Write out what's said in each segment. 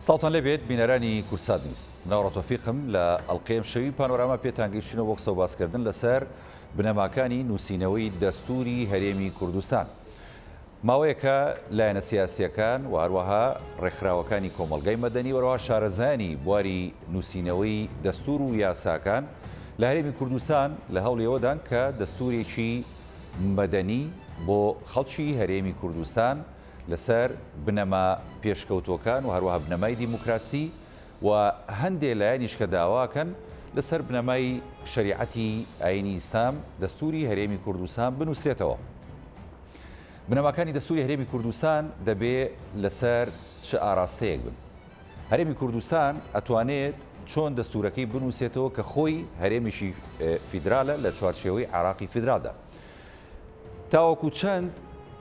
سڵاوتان لێبێت بینەرانی کوردسات نیوز. ناوڕە تۆفیقم لە ئەڵقەی ئەمشەوی پانۆراما پێتان گەیشتینەوە بۆ قسە و باسکردن لەسەر بنەماکانی نووسینەوەی دەستووری هەرێمی کوردستان. ماوەیەکە لایەنە سیاسییەکان و هەروەها ڕێکخراوەکانی کۆمەڵگای مەدەنی و هەروەها شارەزایانی بواری نووسینەوەی دەستوور و یاساکان لە هەرێمی کوردستان لە هەوڵی ئەوەدان کە دەستوورێکی مەدەنی بۆ خەڵکی هەرێمی کوردستان لەسەر بنەما پێشکەوتووەکان و هەروەها بنەمای دیموکراسی و هەندێ لایەنیش کە داواکەن لەسەر بنەمای شەریعەتی ئایینی ئیسلام دەستووری هەرێمی کوردستان بنووسرێتەوە. بنەماکانی دەستووری هەرێمی کوردستان دەبێ لەسەر چ ئاراستەیەک بن؟ هەرێمی کوردستان ئەتوانێت چۆن دەستوورەکەی بنووسێتەوە کە خۆی هەرێمێکی فیدرالە لە چوارچێوەی عێراقی فیدرالدا؟ تاوەکو چەند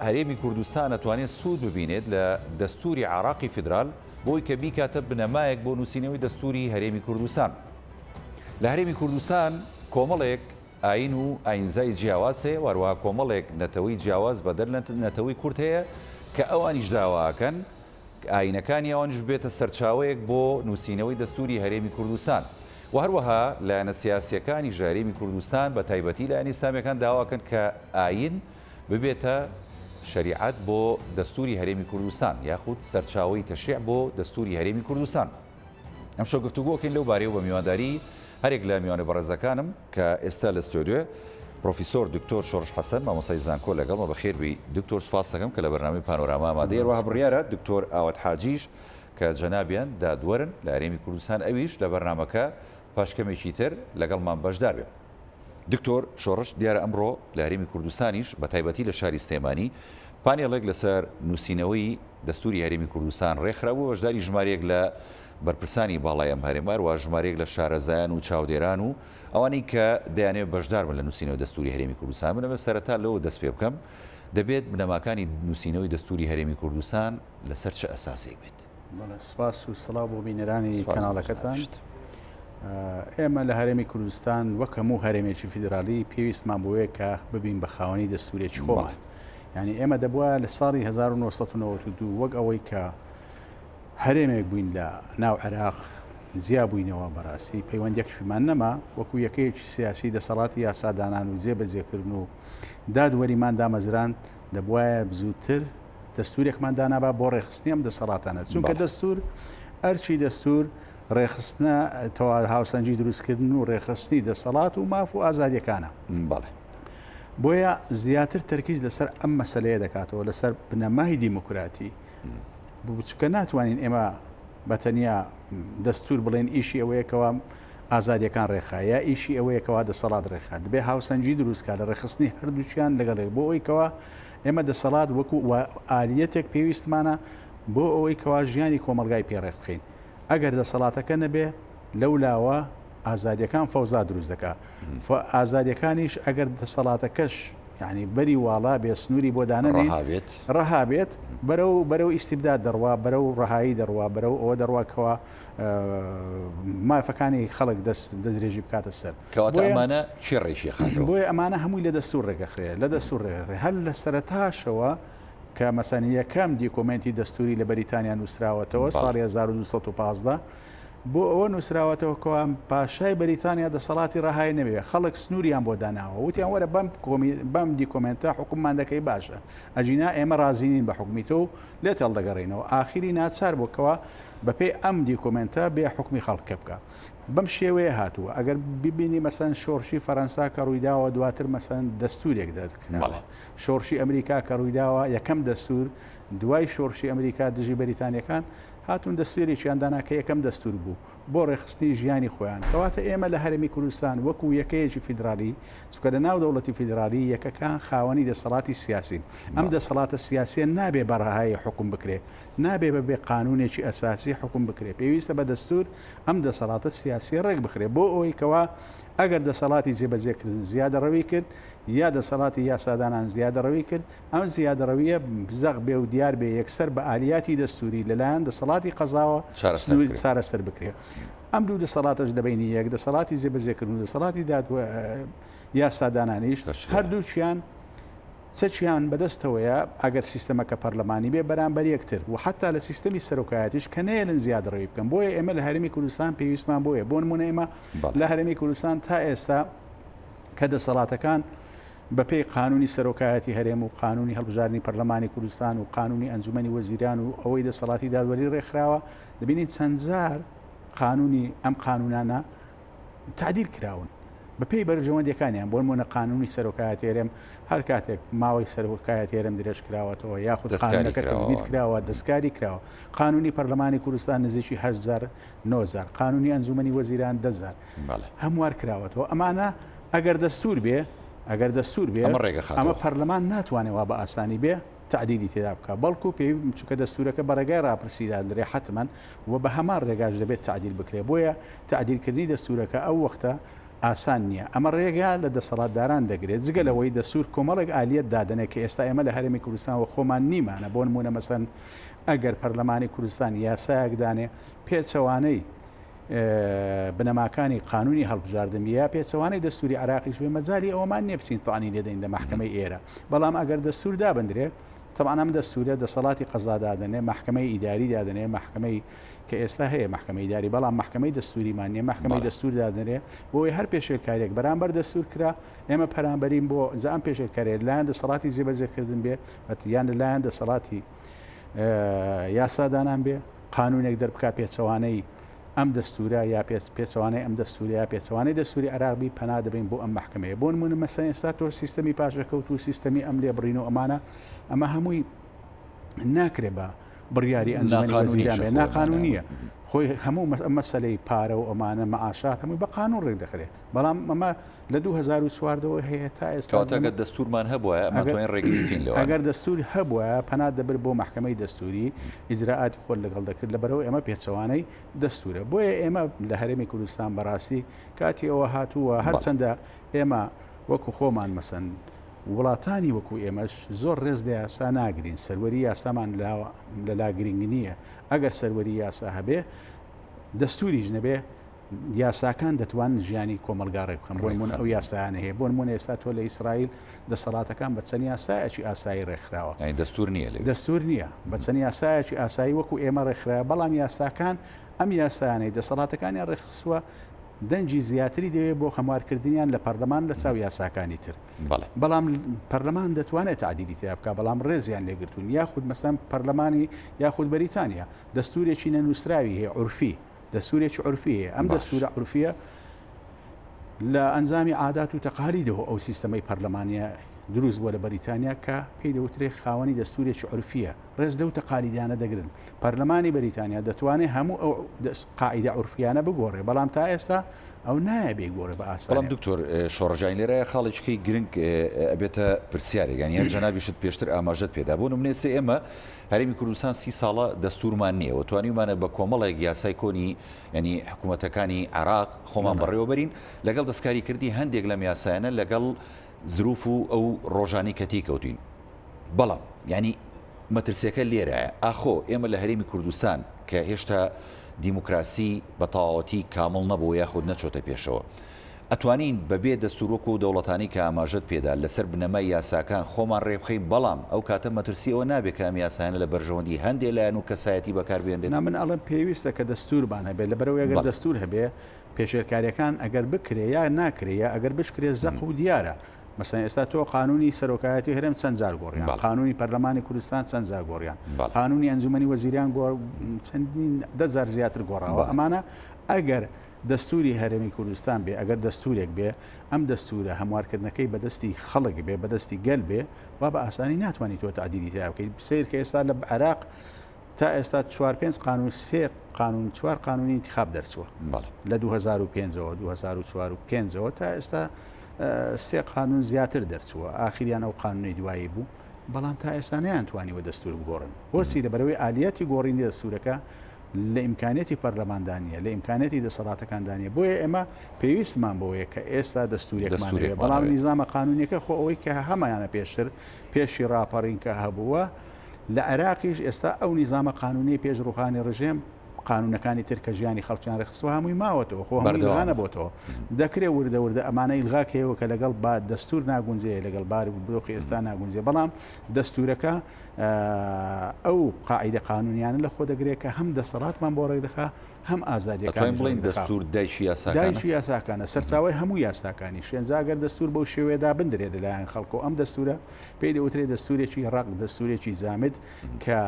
هەرێمی کوردستان ئەتوانێت سوود ببینێت لە دەستووری عێراقی فیدرال بۆی کە بیکاتە بنەمایەک بۆ نووسینەوەی دەستووری هەرێمی کوردستان؟ لە هەرێمی کوردستان کۆمەڵێک ئایین و ئایینزای جیاواز هەیە و هەروەها کۆمەڵێک نەتەوەی جیاواز بەدەر لە نەتەوەی کورد هەیە کە ئەوانیش داواکەن ئایینەکانی ئەوانیش ببێتە سەرچاوەیەک بۆ نووسینەوەی دەستووری هەرێمی کوردستان و هەروەها لایەنە سیاسییەکانیش لە هەرێمی کوردستان بە تایبەتی لایەنە ئیسلامییەکان داواکەن کە ئایین ببێتە شەریعەت بۆ دەستووری هەرێمی کوردستان یاخود سەرچاوەی تەشریع بۆ دەستووری هەرێمی کوردستان. ئەمشەو گفتوگۆکەین لەو بارەیەوە بە میوانداری هەرێک لە میوانە بەڕێزەکانم کە ئێستا لە ستۆدیۆ پرۆفیسۆر دکتۆر شۆڕش حەسەن مامۆستای زانکۆ لەگەڵمە بەخێر بێی دکتۆر سوپاس دەکەم کە لە بەرنامەی پانۆراما ئامادەی هەروەها بڕیارە دکتۆر ئاوات حاجیش کە جەنابیان دادوەرن لە هەرێمی کوردستان ئەویش لە بەرنامەکە پاش کەمێکی تر لەگەڵمان بەشدار بێ. دکتۆر شۆڕش دیارە ئەمڕۆ لە هەرێمی کوردستانیش بە تایبەتی لە شاری سلێمانی پانێڵێک لەسەر نووسینەوەی دەستوری هەرێمی کوردستان ڕێکخرا بۆ بەشداری ژمارەیەک لە بەرپرسانی باڵای ئەم هەرێمە هەروەها ژمارەیەک لە شارەزایان و چاودێران و ئەوانەی کە دەیانەوێت بەشدار بن لە نووسینەوەی دەستوری هەرێمی کوردستان من ئەمەوێت سەرەتا لەوە دەست پێ بکەم دەبێت بنەماکانی نووسینەوەی دەستوری هەرێمی کوردستان لەسەر چ ئەساسێک بێت؟ بەڵێ سپاس و سڵاو بۆ بینەرانی کەناڵەکەتان. ئێمە لە هەرێمی کوردستان وەک هەموو هەرێمێکی فیدرالی پێویستمان بۆیە کە ببین بە خاوەنی دەستورێکی خۆمان. یعنی ئێمە دەبووە لە ساڵی 1992 وەک ئەوەی کە هەرێمێک بووین لە ناو عێراق جیا بووینەوە بەڕاستی پەیوەندیەکشمان نەما وەکو یەکەیەکی سیاسی دەسەڵاتی یاسادانان و جێبەجێکردن و دادوەریمان دامەزران دەبوایە زووتر دەستورێکمان دانابا بۆ ڕێکخستنی ئەم دەسەڵاتانە چونکە دەستور ئەرچی دەستور ڕێکخستنە تەوا هاوسەنگی دروستکردن و ڕێکخستنی دەسەڵات و ماف و ئازادیەکانە بەڵێ بۆیە زیاتر تەرکیز لەسەر ئەم مەسلەیە دەکاتەوە لەسەر بنەمای دیموکراتی چونکە ناتوانین ئێمە بە تەنیا دەستور بڵێن ئیشی ئەوەیە کەوا ئازادیەکان ڕێکخا یا ئیشی ئەوەیە کەوا دەسەڵات ڕێکخا دەبێ هاوسەنگی دروستکا لە ڕێکخستنی هەردووکیان لەگەڵێک بۆ ئەوەی کەوا ئێمە دەسەڵات وەکو ئالیەتێک پێویستمانە بۆ ئەوەی کەوا ژیانی کۆمەڵگای پێ ڕێک بخەین ئەگەر دەسەڵاتەکە نەبێ لەو لاوە ئازادیەکان فەوزا دروست دەکا ئازادیەکانیش ئەگەر دەسەڵاتەکەش یعنی بەری واڵا بێ سنووری بۆ دانەنێ ڕەها بێت ڕەها بێت بەرەو بەرەو ئیستیبداد دەڕوا بەرەو ڕەهایی دەڕوا بەرەو ئەوە دەڕوا کەوا مافەکانی خەڵک دەست دەستدرێژی بکاتە سەر کەواتە ئەمانە چی ڕێکی خاتەوە بۆیە ئەمانە هەمووی لە دەستور ڕێگەخرێ لە دەستور ڕێگەخرێ هەر لە سەرەتاشەوە کە مەسەن یەکەم دیکۆمێنتی دەستوری لە بەریتانیا نووسراوەتەوە ساڵی 1215 بۆ ئەوە نووسراوەتەوە کەوا پاشای بەریتانیا دەسەڵاتی ڕەهای نەبێ، خەڵک سنووریان بۆ داناوە، وتیان وەرە بەم کۆمی بەم دیکۆمێنتە حوکممان دەکەی باشە، ئەگینا ئێمە ڕازی نین بە حوکمی تۆ و لێت هەڵدەگەڕێینەوە. ئاخیری ناچار بوو کەوا بەپێی ئەم دیکۆمێنتە بێ حوکمی خەڵکە بکا. بەم شێوەیە هاتووە. ئەگەر ببینی مەسەن شۆڕشی فەرەنسا کە ڕوویداوە دواتر مەسەن دەستوورێک دەرکراوە. شۆڕشی ئەمریکا کە ڕوویداوە یەکەم دەستوور دوای شۆڕشی ئەمریکا دژی بەریتانیەکان هاتوون دەستوێرێکیان دانا کە یەکەم دەستوور بوو بۆ ڕێکخستنی ژیانی خۆیان. کەواتە ئێمە لە هەرێمی کوردستان وەکوو یەکەیەکی فیدرالی، چونکە لە ناو دەوڵەتی فیدرالی یەکەکان خاوەنی دەسەڵاتی سیاسین، ئەم دەسەڵاتە سیاسیە نابێ بە ڕەهایی حوکم بکرێ، نابێ بە بێ قانوونێکی ئەساسی حوکم بکرێ، پێویستە بە دەستوور ئەم دەسەڵاتە سیاسیە ڕێک بخرێ بۆ ئەوەی کەوا ئەگەر دەسەڵاتی جێبەجێکردن زیادەڕەوی کرد یا دەسەڵاتی یاسادانان زیادەڕەوی کرد، ئەم زیادەڕەوییە زەق بێ و دیار بێ یەکسەر بە ئالیاتی دەستووری لەلایەن دەسەڵاتی قەزاوە چارەسەر بکرێ. ئەم دوو دەسەڵاتەش لە بەینی یەک، دەسەڵاتی جێبەجێکردن و دەسەڵاتی داد یاسادانانیش هەردووکیان. چەکیان بەدەستەوەیە ئەگەر سیستەمەکە پەرلەمانی بێ بەرامبەر یەکتر و حەتا لە سیستەمی سەرۆکایەتیش کە نەیەلن زیادەڕەوی بکەن بۆیە ئێمە لە هەرێمی کوردستان پێویستمان بۆیە بۆ نمونە ئێمە لە هەرێمی کوردستان تا ئێستا کە دەسەڵاتەکان بەپێی قانونی سەرۆکایەتی هەرێم و قانونی هەڵبژاردنی پەرلەمانی کوردستان و قانونی ئەنجومەنی وەزیران و ئەوەی دەسەڵاتی دادوەری ڕێکخراوە دەبینین چەند جار قانونی ئەم قانونانە تعدیل کراون بەپێی بەرژەوەندیەکانیان بۆ نمونە قانونی سەرۆکایەتی هەرێم هەر کاتێک ماوەی سەرۆکایەتی هەرێم درێژ کراوەتەوە یاخود قانونەکە تەزبیت کراوە دەستکاری کراوە قانونی پەرلەمانی کوردستان نزیکی هەشت جار نۆ جار قانونی ئەنجومەنی وەزیران دە جار هەموار کراوەتەوە ئەمانە ئەگەر دەستور بێ ئەگەر دەستور بێ ئەمە پەرلەمان ناتوانێت وا بە ئاسانی بێ تەعدیلی تێدا بکا بەڵکو پێی چونکە دەستورەکە بە ڕێگای ڕاپرسی دادرێ حەتمەن و بە هەمان ڕێگاش دەبێت تەعدیل بکرێ بۆیە تەعدیلکردنی دەستورەکە ئەو وەختە ئاسان نییە ئەمە ڕێگا لە دەسەڵاتداران دەگرێت جگە لەوەی دەستور کۆمەڵێک ئالیەت دادەنێت کە ئێستا ئێمە لە هەرێمی کوردستان وە خۆمان نیمانە بۆ نمونە مەسەن ئەگەر پەرلەمانی کوردستان یاسایەک دانێ پێچەوانەی بنەماکانی قانونی هەڵبژاردن بێ یا پێچەوانەی دەستوری عراقیش بێ مەجالی ئەوەمان نییە بچین تانی لێدەین لە مەحکەمەی ئێرە بەڵام ئەگەر دەستور دابندرێ طبعا ئەم دەستورە دەسەڵاتی قەزا دادەنێ مەحکەمەی ئیداری دادەنێ مەحکەمەی کە ئێستا هەیە مەحکەمەی ئیداری بەڵام مەحکەمەی دەستوریمان نییە مەحکەمەی دەستور دادەنێ بۆی هەر پێشێلکاریەک بەرامبەر دەستور کرا ئێمە پەرامبەرین بۆ جا ئەم پێشێلکاریە لەلایەن دەسەڵاتی جێبەجێکردن بێ یان لەلایەن دەسەڵاتی یاسادانان بێ قانونێک دەربکا پێچەوانەی ئەم دەستورە یا پێچەوانەی ئەم دەستورە یا پێچەوانەی دەستوری عێراق بی پەنا دەبەین بۆ ئەم مەحکەمەیە بۆ نمونە مەسەن ئێستا تۆ سیستەمی پاشەکەوت و سیستەمی ئەم لێبڕین و ئەمانە ئەمە هەمووی ناکرێ بە بڕیاری ئەنجومەنی وەزیران بێ ناقانونیە خۆی هەموو مەسەلەی پارە و ئەمانە مەعاشات هەمووی بە قانون ڕێک دەخرێ بەڵام ئەمە لە 2014 ەوە هەیە تا ئێستا. کەواتە ئەگەر دەستوورمان هەبوایە ئەمانتوانی ڕێگری بکەین لەوانە. ئەگەر دەستوور هەبوایە پەنات دەبرد بۆ مەحکەمەی دەستووری، ئیجرائاتی خۆت لەگەڵ دەکرد، لەبەرئەوەی ئەمە پێچەوانەی دەستوورە. بۆیە ئێمە لە هەرێمی کوردستان بەڕاستی کاتی ئەوە هاتووە، هەرچەندە ئێمە وەکو خۆمان مەسەن وڵاتانی وەکو ئێمەش زۆر ڕێز لە یاسا ناگرین، سەروەری یاسامان لەلا گرنگ نییە، ئەگەر سەروەری یاسا هەبێ دەستووریش نەبێ یاساکان دەتوانن ژیانی کۆمەڵگا ڕێکبخەن، بۆ نموونە ئەو یاسایانە هەیە، بۆ نموونە ئێستا تۆ لە ئیسرائیل دەسەڵاتەکان بە چەند یاسایەکی ئاسایی ڕێکخراوە. یانی دەستوور نییە لەوێ. دەستوور نییە، بە چەند یاسایەکی ئاسایی وەکو ئێمە ڕێکخراوە، بەڵام یاساکان ئەم یاسایانەی دەسەڵاتەکانیان ڕێکخستووە دەنگی زیاتری دەوێت بۆ هەموارکردنیان لە پەرلەمان لە چاو یاساکانی تر. بەڵام پەرلەمان دەتوانێت تەعدیلی تیا بکات، بەڵام ڕێزیان لێگرتوون، یاخود مەسەلەن پەرلەمانی یاخود بەریتانیا دەستوورێکی نەنووسراوی هەیە عورفی، دەستوورێکی عورفی هەیە، ئەم دەستوورە عورفیە لە ئەنجامی عادات و تەقالیدەوە ئەو سیستەمەی پەرلەمانیە دروست بووە لە بەریتانیا کە پێی دەوترێ خاوەنی دەستوورێکی عورفیە، ڕێز لەو تەقالیدانە دەگرن. پەرلەمانی بەریتانیا دەتوانێ هەموو ئەو قاعیدە عورفیانە بگۆڕێ، بەڵام تا ئێستا ئەو نایە بیگۆڕێ بە ئاسانی. بەڵام دکتۆر شۆڕشجانی لێرە خاڵێکی گرنگ ئەبێتە پرسیارێک، یانی هەر جەنابیشت پێشتر ئاماژەت پێدا، بۆ نمونە ئێستا ئێمە هەرێمی کوردستان سی ساڵە دەستورمان نییە و توانیومانە بە کۆمەڵێک یاسای کۆنی ینی حکوومەتەکانی عێراق خۆمان بەڕێوەبەرین لەگەڵ دەستکاریکردنی هەندێک لەم یاسایانە لەگەڵ زروف و ئەو ڕۆژانی کە تێیکەوتوین بەڵام ینی مەترسیەکە لێرایە ئاخۆ ئێمە لە هەرێمی کوردستان کە هێشتا دیموکراسی بە تەواوەتی کامڵ نەبوو یاخود نەچۆتە پێشەوە ئەتوانین بەبێ دەستور وەکو ئەو دەوڵەتانەی کە ئاماژەت پێدا لەسەر بنەمای یاساکان خۆمان رێکبخەین، بەڵام ئەو کاتە مەترسی ئەوە نابێ کە ئەم یاسایانە لە بەرژەوەندی هەندێ لایەن و کەسایەتی بەکار بهێنرێت؟ نا من ئەڵێم پێویستە کە دەستورمان هەبێ، لەبەرئەوەی ئەگەر دەستور هەبێ پێشێلکاریەکان ئەگەر بکرێ یا ناکرێ یا ئەگەر بشکرێ زەق و دیارە، مەسەلەن ئێستا تۆ قانونی سەرۆکایەتی هەرێم چەند جار گۆڕیان، قانونی پەرلەمانی کوردستان چەند جار گۆڕیان، قانونی ئەنجومەنی وەزیران چەندین دە جار زیاتر گۆڕاوە، ئەمانە ئەگەر دەستوری هەرێمی کوردستان بێ، ئەگەر دەستورێک بێ، ئەم دەستورە هەموارکردنەکەی بەدەستی خەڵک بێ، بەدەستی گەل بێ، وا بە ئاسانی ناتوانی تۆ تەعدیلی تیا بکەیت. سەیر کە ئێستا لە عێراق تا ئێستا چوار پێنج قانون، سێ قانون، چوار قانونی ئینتیخاب دەرچووە. لە 2005ەوە، 2004 و پێنجەوە تا ئێستا سێ قانون زیاتر دەرچووە. ئاخریان ئەو قانونەی دوایی بوو. بەڵام تا ئێستا نەیانتوانیوە دەستور بگۆڕن. بۆچی؟ لەبەرئەوەی ئالیەتی گۆڕینی دەستورەکە لە ئیمکانیەتی پەرلەماندا نییە، لە ئیمکانیەتی دەسەڵاتەکاندا نییە، بۆیە ئێمە پێویستمان بەوەیە کە ئێستا دەستوورێکمان هەبێ، بەڵام نیزامە قانوونیەکە خۆ ئەوەی کە هەمانە پێشتر پێشی ڕاپەڕین کە هەبووە، لە عێراقیش ئێستا ئەو نیزامە قانوونیەی پێش ڕووخانی ڕژێم قانونەکانی تر کە ژیانی خەڵکیان ڕێکخستووە هەمووی ماوەتەوە، خۆ هەمووی ئیلغا نەبۆتەوە. دەکرێ وردە وردە ئەمانە ئیلغا کەیەوە کە لەگەڵ با دەستوور ناگونجێ، لەگەڵ بار و دۆخی ئێستا ناگونجێ، بەڵام دەستوورەکە ئەو قاعیدە قانونیانە لە خۆ دەگرێت کە هەم دەسەڵاتمان بۆ ڕێکدەخا هەم ئازادیەکان بڵین دەستور دایکی یاساکانە دایکی یاساکانە سەرچاوی هەموو یاساکانی شوێنجا گەر دەستور بەو شێوەیەدا بندرێت لەلایەن خەڵکۆ ئەم دەستورە پێی دەوترێت دەستورێکی ڕەق دەستورێکی جامد کە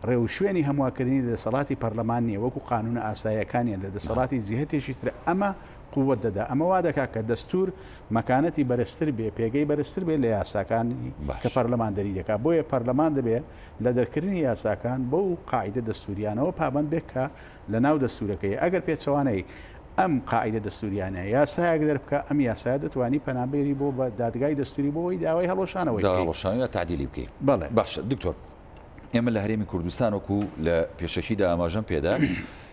ڕێوشوێنی هەموارکردنی لە دەسەڵاتی پەرلەمان نییە، وەکو قانوونە ئاساییەکانیان لە دەسەڵاتی جیهەتێکی ترە، ئەمە قووت دەدا، ئەمە وا دەکا کە دەستوور مەکانەتی بەرزتر بێ، پێگەی بەرزتر بێ لە یاساکانی کە پەرلەمان دەری دەکا، بۆیە پەرلەمان دەبێ لە دەرکردنی یاساکان بەو قاعیدە دەستووریانەوە پابەند بێ کە لە ناو دەستوورەکەیە، ئەگەر پێچەوانەی ئەم قاعیدە دەستووریانە یاسایەک دەربکا، ئەم یاسایە دەتوانی پەنا بێری بۆ بە دادگای دەستووری بۆ ئەوەی داوای هەڵوەشانەوەی بکەی. داوای هەڵوەشانەوە یا تەعدیلی بکەی. بەڵێ. باشە دکتۆر. ئێمە لە هەرێمی کوردستان وەکو لە پێشەکیدا ئاماژەم پێدا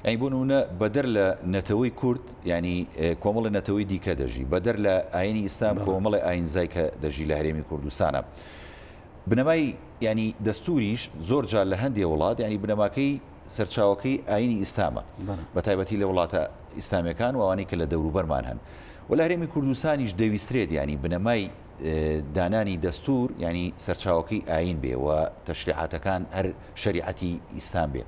یانی بۆ نمونە بەدەر لە نەتەوەی کورد ینی کۆمەڵی نەتەوەی دیکە دەژی بەدەر لە ئاینی ئیسلام کۆمەڵی ئاینزای کە دەژی لە هەرێمی کوردستانە بنەمای ینی دەستوریش زۆر جار لە هەندێ وڵات ینی بنەماکەی سەرچاوەکەی ئاینی ئیسلامە بە تایبەتی لە وڵاتە ئیسلامیەکان وانەی کە لە دەوروبەرمان هەن و لە هەرێمی کوردستانیش دەویسترێت ینی بنەمای دانانی دەستور یانی سەرچاوەکەی ئایین بێ و تەشریعاتەکان هەر شەریعەتی ئیسلام بێ.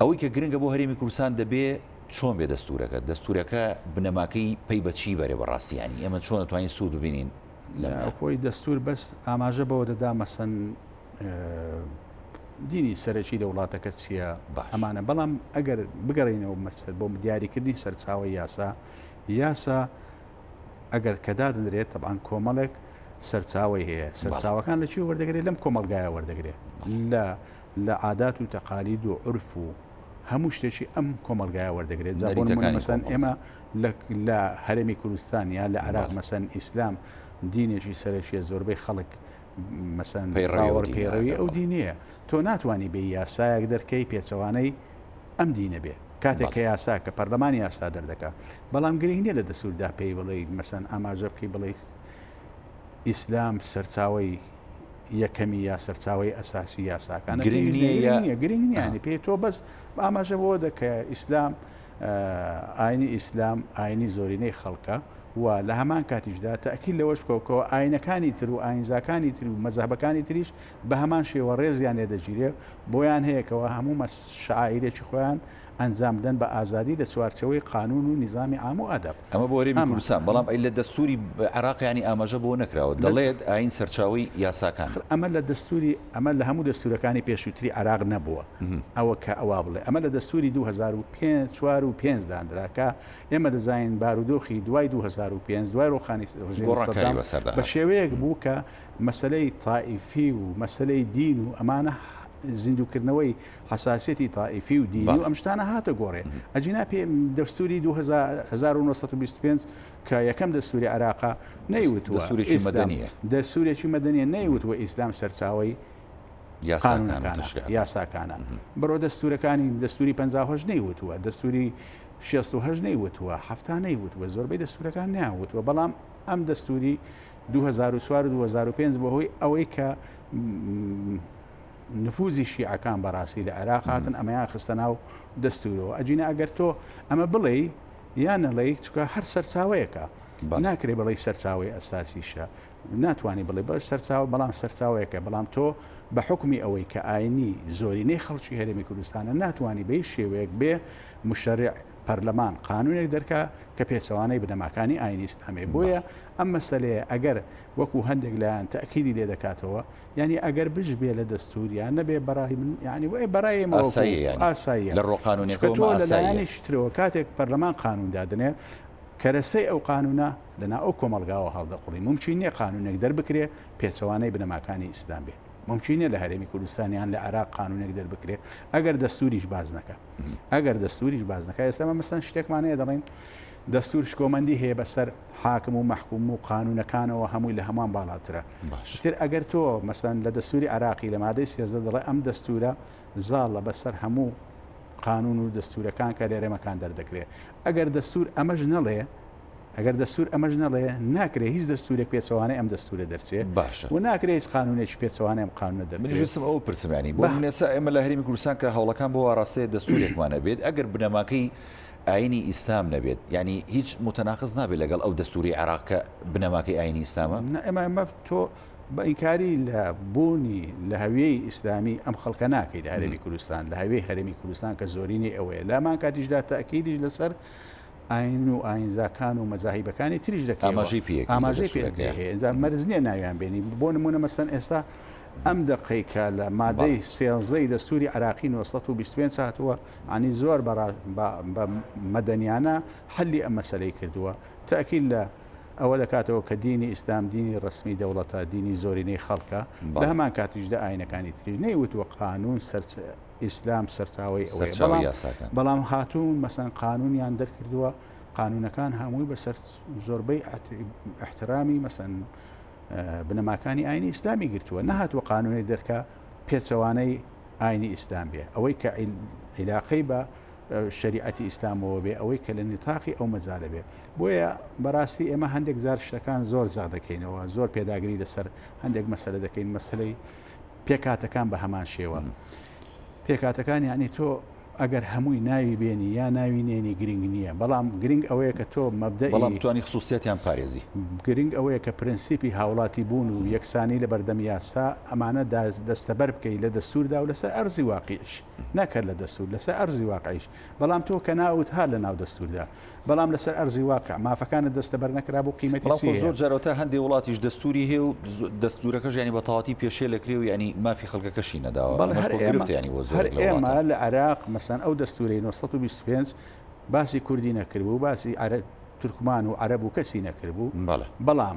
ئەوەی کە گرنگە بۆ هەرێمی کوردستان دەبێ چۆن بێ دەستورەکە؟ دەستورەکە بنەماکەی پەی بە چی بەرێ بەڕاستی یانی ئێمە چۆن ئەتوانین سوود ببینین لەمە؟ خۆی دەستور بەس ئاماژە بەوە دەدا مەسەن دینی سەرەکی لە وڵاتەکە چییە ئەمانە بەڵام ئەگەر بگەڕینەوە مەسەر بۆ دیاریکردنی سەرچاوی یاسا یاسا ئەگەر کە دادەنرێت تەبعەن کۆمەڵێک سەرچاوەی هەیە سەرچاوەکان لە چی وەردەگرێت لەم کۆمەڵگایە وەردەگرێت لە لە عادات و تەقالید و عرف و هەموو شتێکی ئەم کۆمەلگایە وەردەگرێت جا بۆ نمونە مەسەن ئێمە لە هەرێمی کوردستان یا لە عراق مەسەن ئیسلام دینێکی سەرەکیە زۆربەی خەڵک مەسەن پەیڕەوە پەیڕەوی ئەو دینەیە تۆ ناتوانانی بێ یاسایەک دەرکەی پێچەوانەی ئەم دینە بێ کاتێک کە یاسا کە پەرلەمان یاسا دەردەکا بەڵام گرنگ نییە لە دەستوردا پێی بڵێ مەسەن ئاماژە بکەی بڵێ ئیسلام سەرچاوی یەکەمی یا سەرچاوی ئەساسی یاساکان گرنگ نییە گرنگ نییە پێی تۆ بەس ئاماژە بۆ دەکە ئیسلام ئاینی ئیسلام ئاینی زۆرینەی خەڵکە و لە هەمان کاتیشدا تاکیل لەوەش بکەوکەوە ئاینەکانی تر و ئاینزاکانی تر و مەزهەبەکانی تریش بە هەمان شێوە ڕێزیان لێ دەگیرێ، بۆیان هەیە کەوا هەموو مەس شەعائیرێکی خۆیان ئەنجام بدەن بە ئازادی لە چوارچێوەی قانوون و نیزامی عام و ئاداب. ئەمە بۆ هەرێمی کوردستان، بەڵام ئەی لە دەستووری عێراق یانی ئاماژە بەوە نەکراوە، دەڵێت ئایین سەرچاوەی یاساکانە. ئەخر ئەمە لە دەستووری ئەمە لە هەموو دەستوورەکانی پێشووتری عێراق نەبووە ئەوە کە ئەوا بڵێ ئەمە لە دەستووری 2005 چوار و پێنج داندرا کە ئێمە دەزانین بارودۆخی دوای 2005 دوای ڕووخانی ڕژێمی گۆڕانکاری سەدام بەسەردا بە هات. شێوەیەک بوو کە مەسەلەی تائیفی و مەسەلەی دین و ئەمانە زیندووکردنەوەی حەساسیەتی تائیفی و دینی و ئەم شتانە هاتە گۆڕێ ئەجینا پێ دەستوری 1925 کە یەکەم دەستوری عێراقا نەیوتووە دەستورێکی مەدەنیە دەستورێکی مەدەنیە نەیوتووە ئیسلام سەرچاوەی قانونەکانە یاساکانە بڕۆ دەستورەکانی دەستوری 58 نەیوتووە دەستوری 68 نەیوتووە هەفتا نەیوتووە زۆربەی دەستورەکان نیان وتووە بەڵام ئەم دەستوری 2004 و 2005 بەهۆی ئەوەی کە نفوزی شیعەکان بەڕاستی لە عێراق هاتن ئەمەیان خستە ناو دەستورەوە ئەجینا ئەگەر تۆ ئەمە بڵێ یان نەڵێ چکە هەر سەرچاوەیەکە ناکرێ بڵێ سەرچاوی ئەساسیشە ناتوانانی بڵێ بە سەرچاوە بەڵام سەرچاوەیەکە بەڵام تۆ بە حکومی ئەوەی کە ئاینی زۆرینەی خەڵکی هەرێمی کوردستانە ناتوانانی بە هیچ شێوەیەک بێ مشەرع پەرلەمان قانونێک دەرکا کە پێچەوانەی بنەماکانی ئاینی ئیسلامیە بۆیە ئەم مەسەلەیە ئەگەر وەکو هەندێک لایەن تەئکیدی لێ دەکاتەوە یانی ئەگەر بش بێ لە دەستور یان نەبێ بەڕای من یانی وەی بەڕای ئێمە وەکو ئاساییە یانی ئاساییە لە ڕۆ چونکە قانونەکەوە تۆ لە ئاساییە. لایەنێکی ترەوە کاتێک پەرلەمان قانون دادەنێ کەرەستەی ئەو قانونە لەنا ئەو کۆمەڵگاوە هەڵدەقوڵی مومکین نییە قانونێک دەربکرێ پێچەوانەی بنەماکانی ئیسلام بێ مومکین نییە لە هەرێمی کوردستان یان لە عێراق قانونێک دەربکرێ ئەگەر دەستوریش باز نەکا ئەگەر دەستوریش باز نەکا ئێستا مە مەسەن شتێکمان هەیە دەڵێن دەستور شکۆمەندی هەیە بەسەر حاکم و مەحکوم و قانونەکانەوە هەمووی لە هەمووان باڵاترە تر ئەگەر تۆ مەسەن لە دەستوری عراقی لە مادەی سێزدە دەڵێ ئەم دەستورە زاڵە بەسەر هەموو قانون و دەستورەکان کە لە هەرێمەکان دەردەکرێ ئەگەر دەستور ئەمەش نەڵێ. ئەگەر دەستور ئەمەش نەڵێ ناکرێ هیچ دەستورێک پێچەوانەی ئەم دەستورە دەرچێ باشە و ناکرێ هیچ قانونێکی پێچەوانەی ئەم قانونە منیش دەربکرێ. ویستم ئەوە بپرسم یانی بۆ بە. نمونە ئێستا ئێمە لە هەرێمی کوردستان کە هەوڵەکان بۆ ئاڕاستەیە دەستورێکمان هەبێت ئەگەر بنەماکەی ئاینی ئیسلام نەبێت یانی هیچ متناقض نابێت لەگەڵ ئەو دەستوری عێراق کە بنەماکەی ئاینی ئیسلامە؟ نا ئێمە ئێمە تۆ بە ئینکاری لە بوونی لە هەویەی ئیسلامی ئەم خەڵکە ناکەی لە هەرێمی کوردستان لە هەویەی هەرێمی کوردستان کە زۆرینەی ئەوەیە لە هەمان کاتیشدا تەئکیدیش لەسەر ئاین و ئاینزاکان و مەزاهیبەکانی تریش دەکەیەوە ئاماژەی پێ ئەکەی لە ئاماژەی پێ دەستوورەکەیا. هەیە ئینجا مەرج نییە ناویان بێنی بۆ نموونە مەسەن ئێستا ئەم دەقەی کە لە مادەی بەڵێ. سێزدەی دەستووری عێراقی 925 هاتووە عنی زۆر بە ڕا- بە بە مەدەنیانە حەلی ئەم مەسەلەی کردووە تەئکید لە ئەوە دەکاتەوە کە دینی ئیسلام دینی ڕەسمی دەوڵەتە دینی زۆرینەی خەڵکە لە بەڵێ. هەمان کاتیشدا ئاینەکانی تریش نەیوتووە قانوون سەرچ ئیسلام سەرچاوەی ئەوەیە سەرچاوەی بەڵام یاساکان. بەڵام هاتوون مەسەن قانونیان دەرکردووە قانونەکان هەمووی بەسەر زۆربەی احترامی مەسەن بنەماکانی ئاینی ئیسلامی گرتووە نەهاتووە قانونی دەرکە پێچەوانەی ئاینی ئیسلام بێ ئەوەی کە عیلاقەی بە شریعەتی ئیسلامەوە بێ ئەوەی کە لە نیتاقی ئەو مەجالە بێ بۆیە بەڕاستی ئێمە هەندێک جار شتەکان زۆر زەق دەکەینەوە زۆر پێداگری لەسەر هەندێک مەسەلە دەکەین مەسلەی پێکهاتەکان بە هەمان شێوە. پێکهاتەکان یانی تۆ ئەگەر هەمووی ناوی بێنی یا ناوی نێنی گرنگ نییە، بەڵام گرنگ ئەوەیە کە تۆ مەبدەئی. بەڵام بتوانی خسوسیەتیان پارێزی. گرنگ ئەوەیە کە پرەنسیپی هاوڵاتی بوون و یەکسانی لە بەردەم یاسا ئەمانە دەستەبەر بکەی لە دەستووردا و لەسەر ئەرزی واقیعیش نەک هەر لە دەستوور لەسەر ئەرزی واقعیش بەڵام تۆ کە ناوت هات لە ناو دەستووردا بەڵام لەسەر ئەرزی واقع مافەکانت دەستەبەر نەکرابوو قیمەتی بەڵام چی خۆ هەیە؟ زۆر جار ئەوەتا هەندێ وڵاتیش دەستوری هەیە و دەستورەکەش یانی بە تەواتی پێشێل ئەکرێ و یانی مافی خەڵکەکەشی نەداوە بەڵێ ئەمەش هەر خۆ ئێمە گرفتە یانی بۆ هەر زۆرێک لە ئێمە وڵاتان. لە عێراق مەسەن ئەو دەستورەی 925 باسی کوردی نەکردبوو باسی عەرەب تورکمان و عەرەب و کەسی نەکردبوو بەڵێ. بەڵام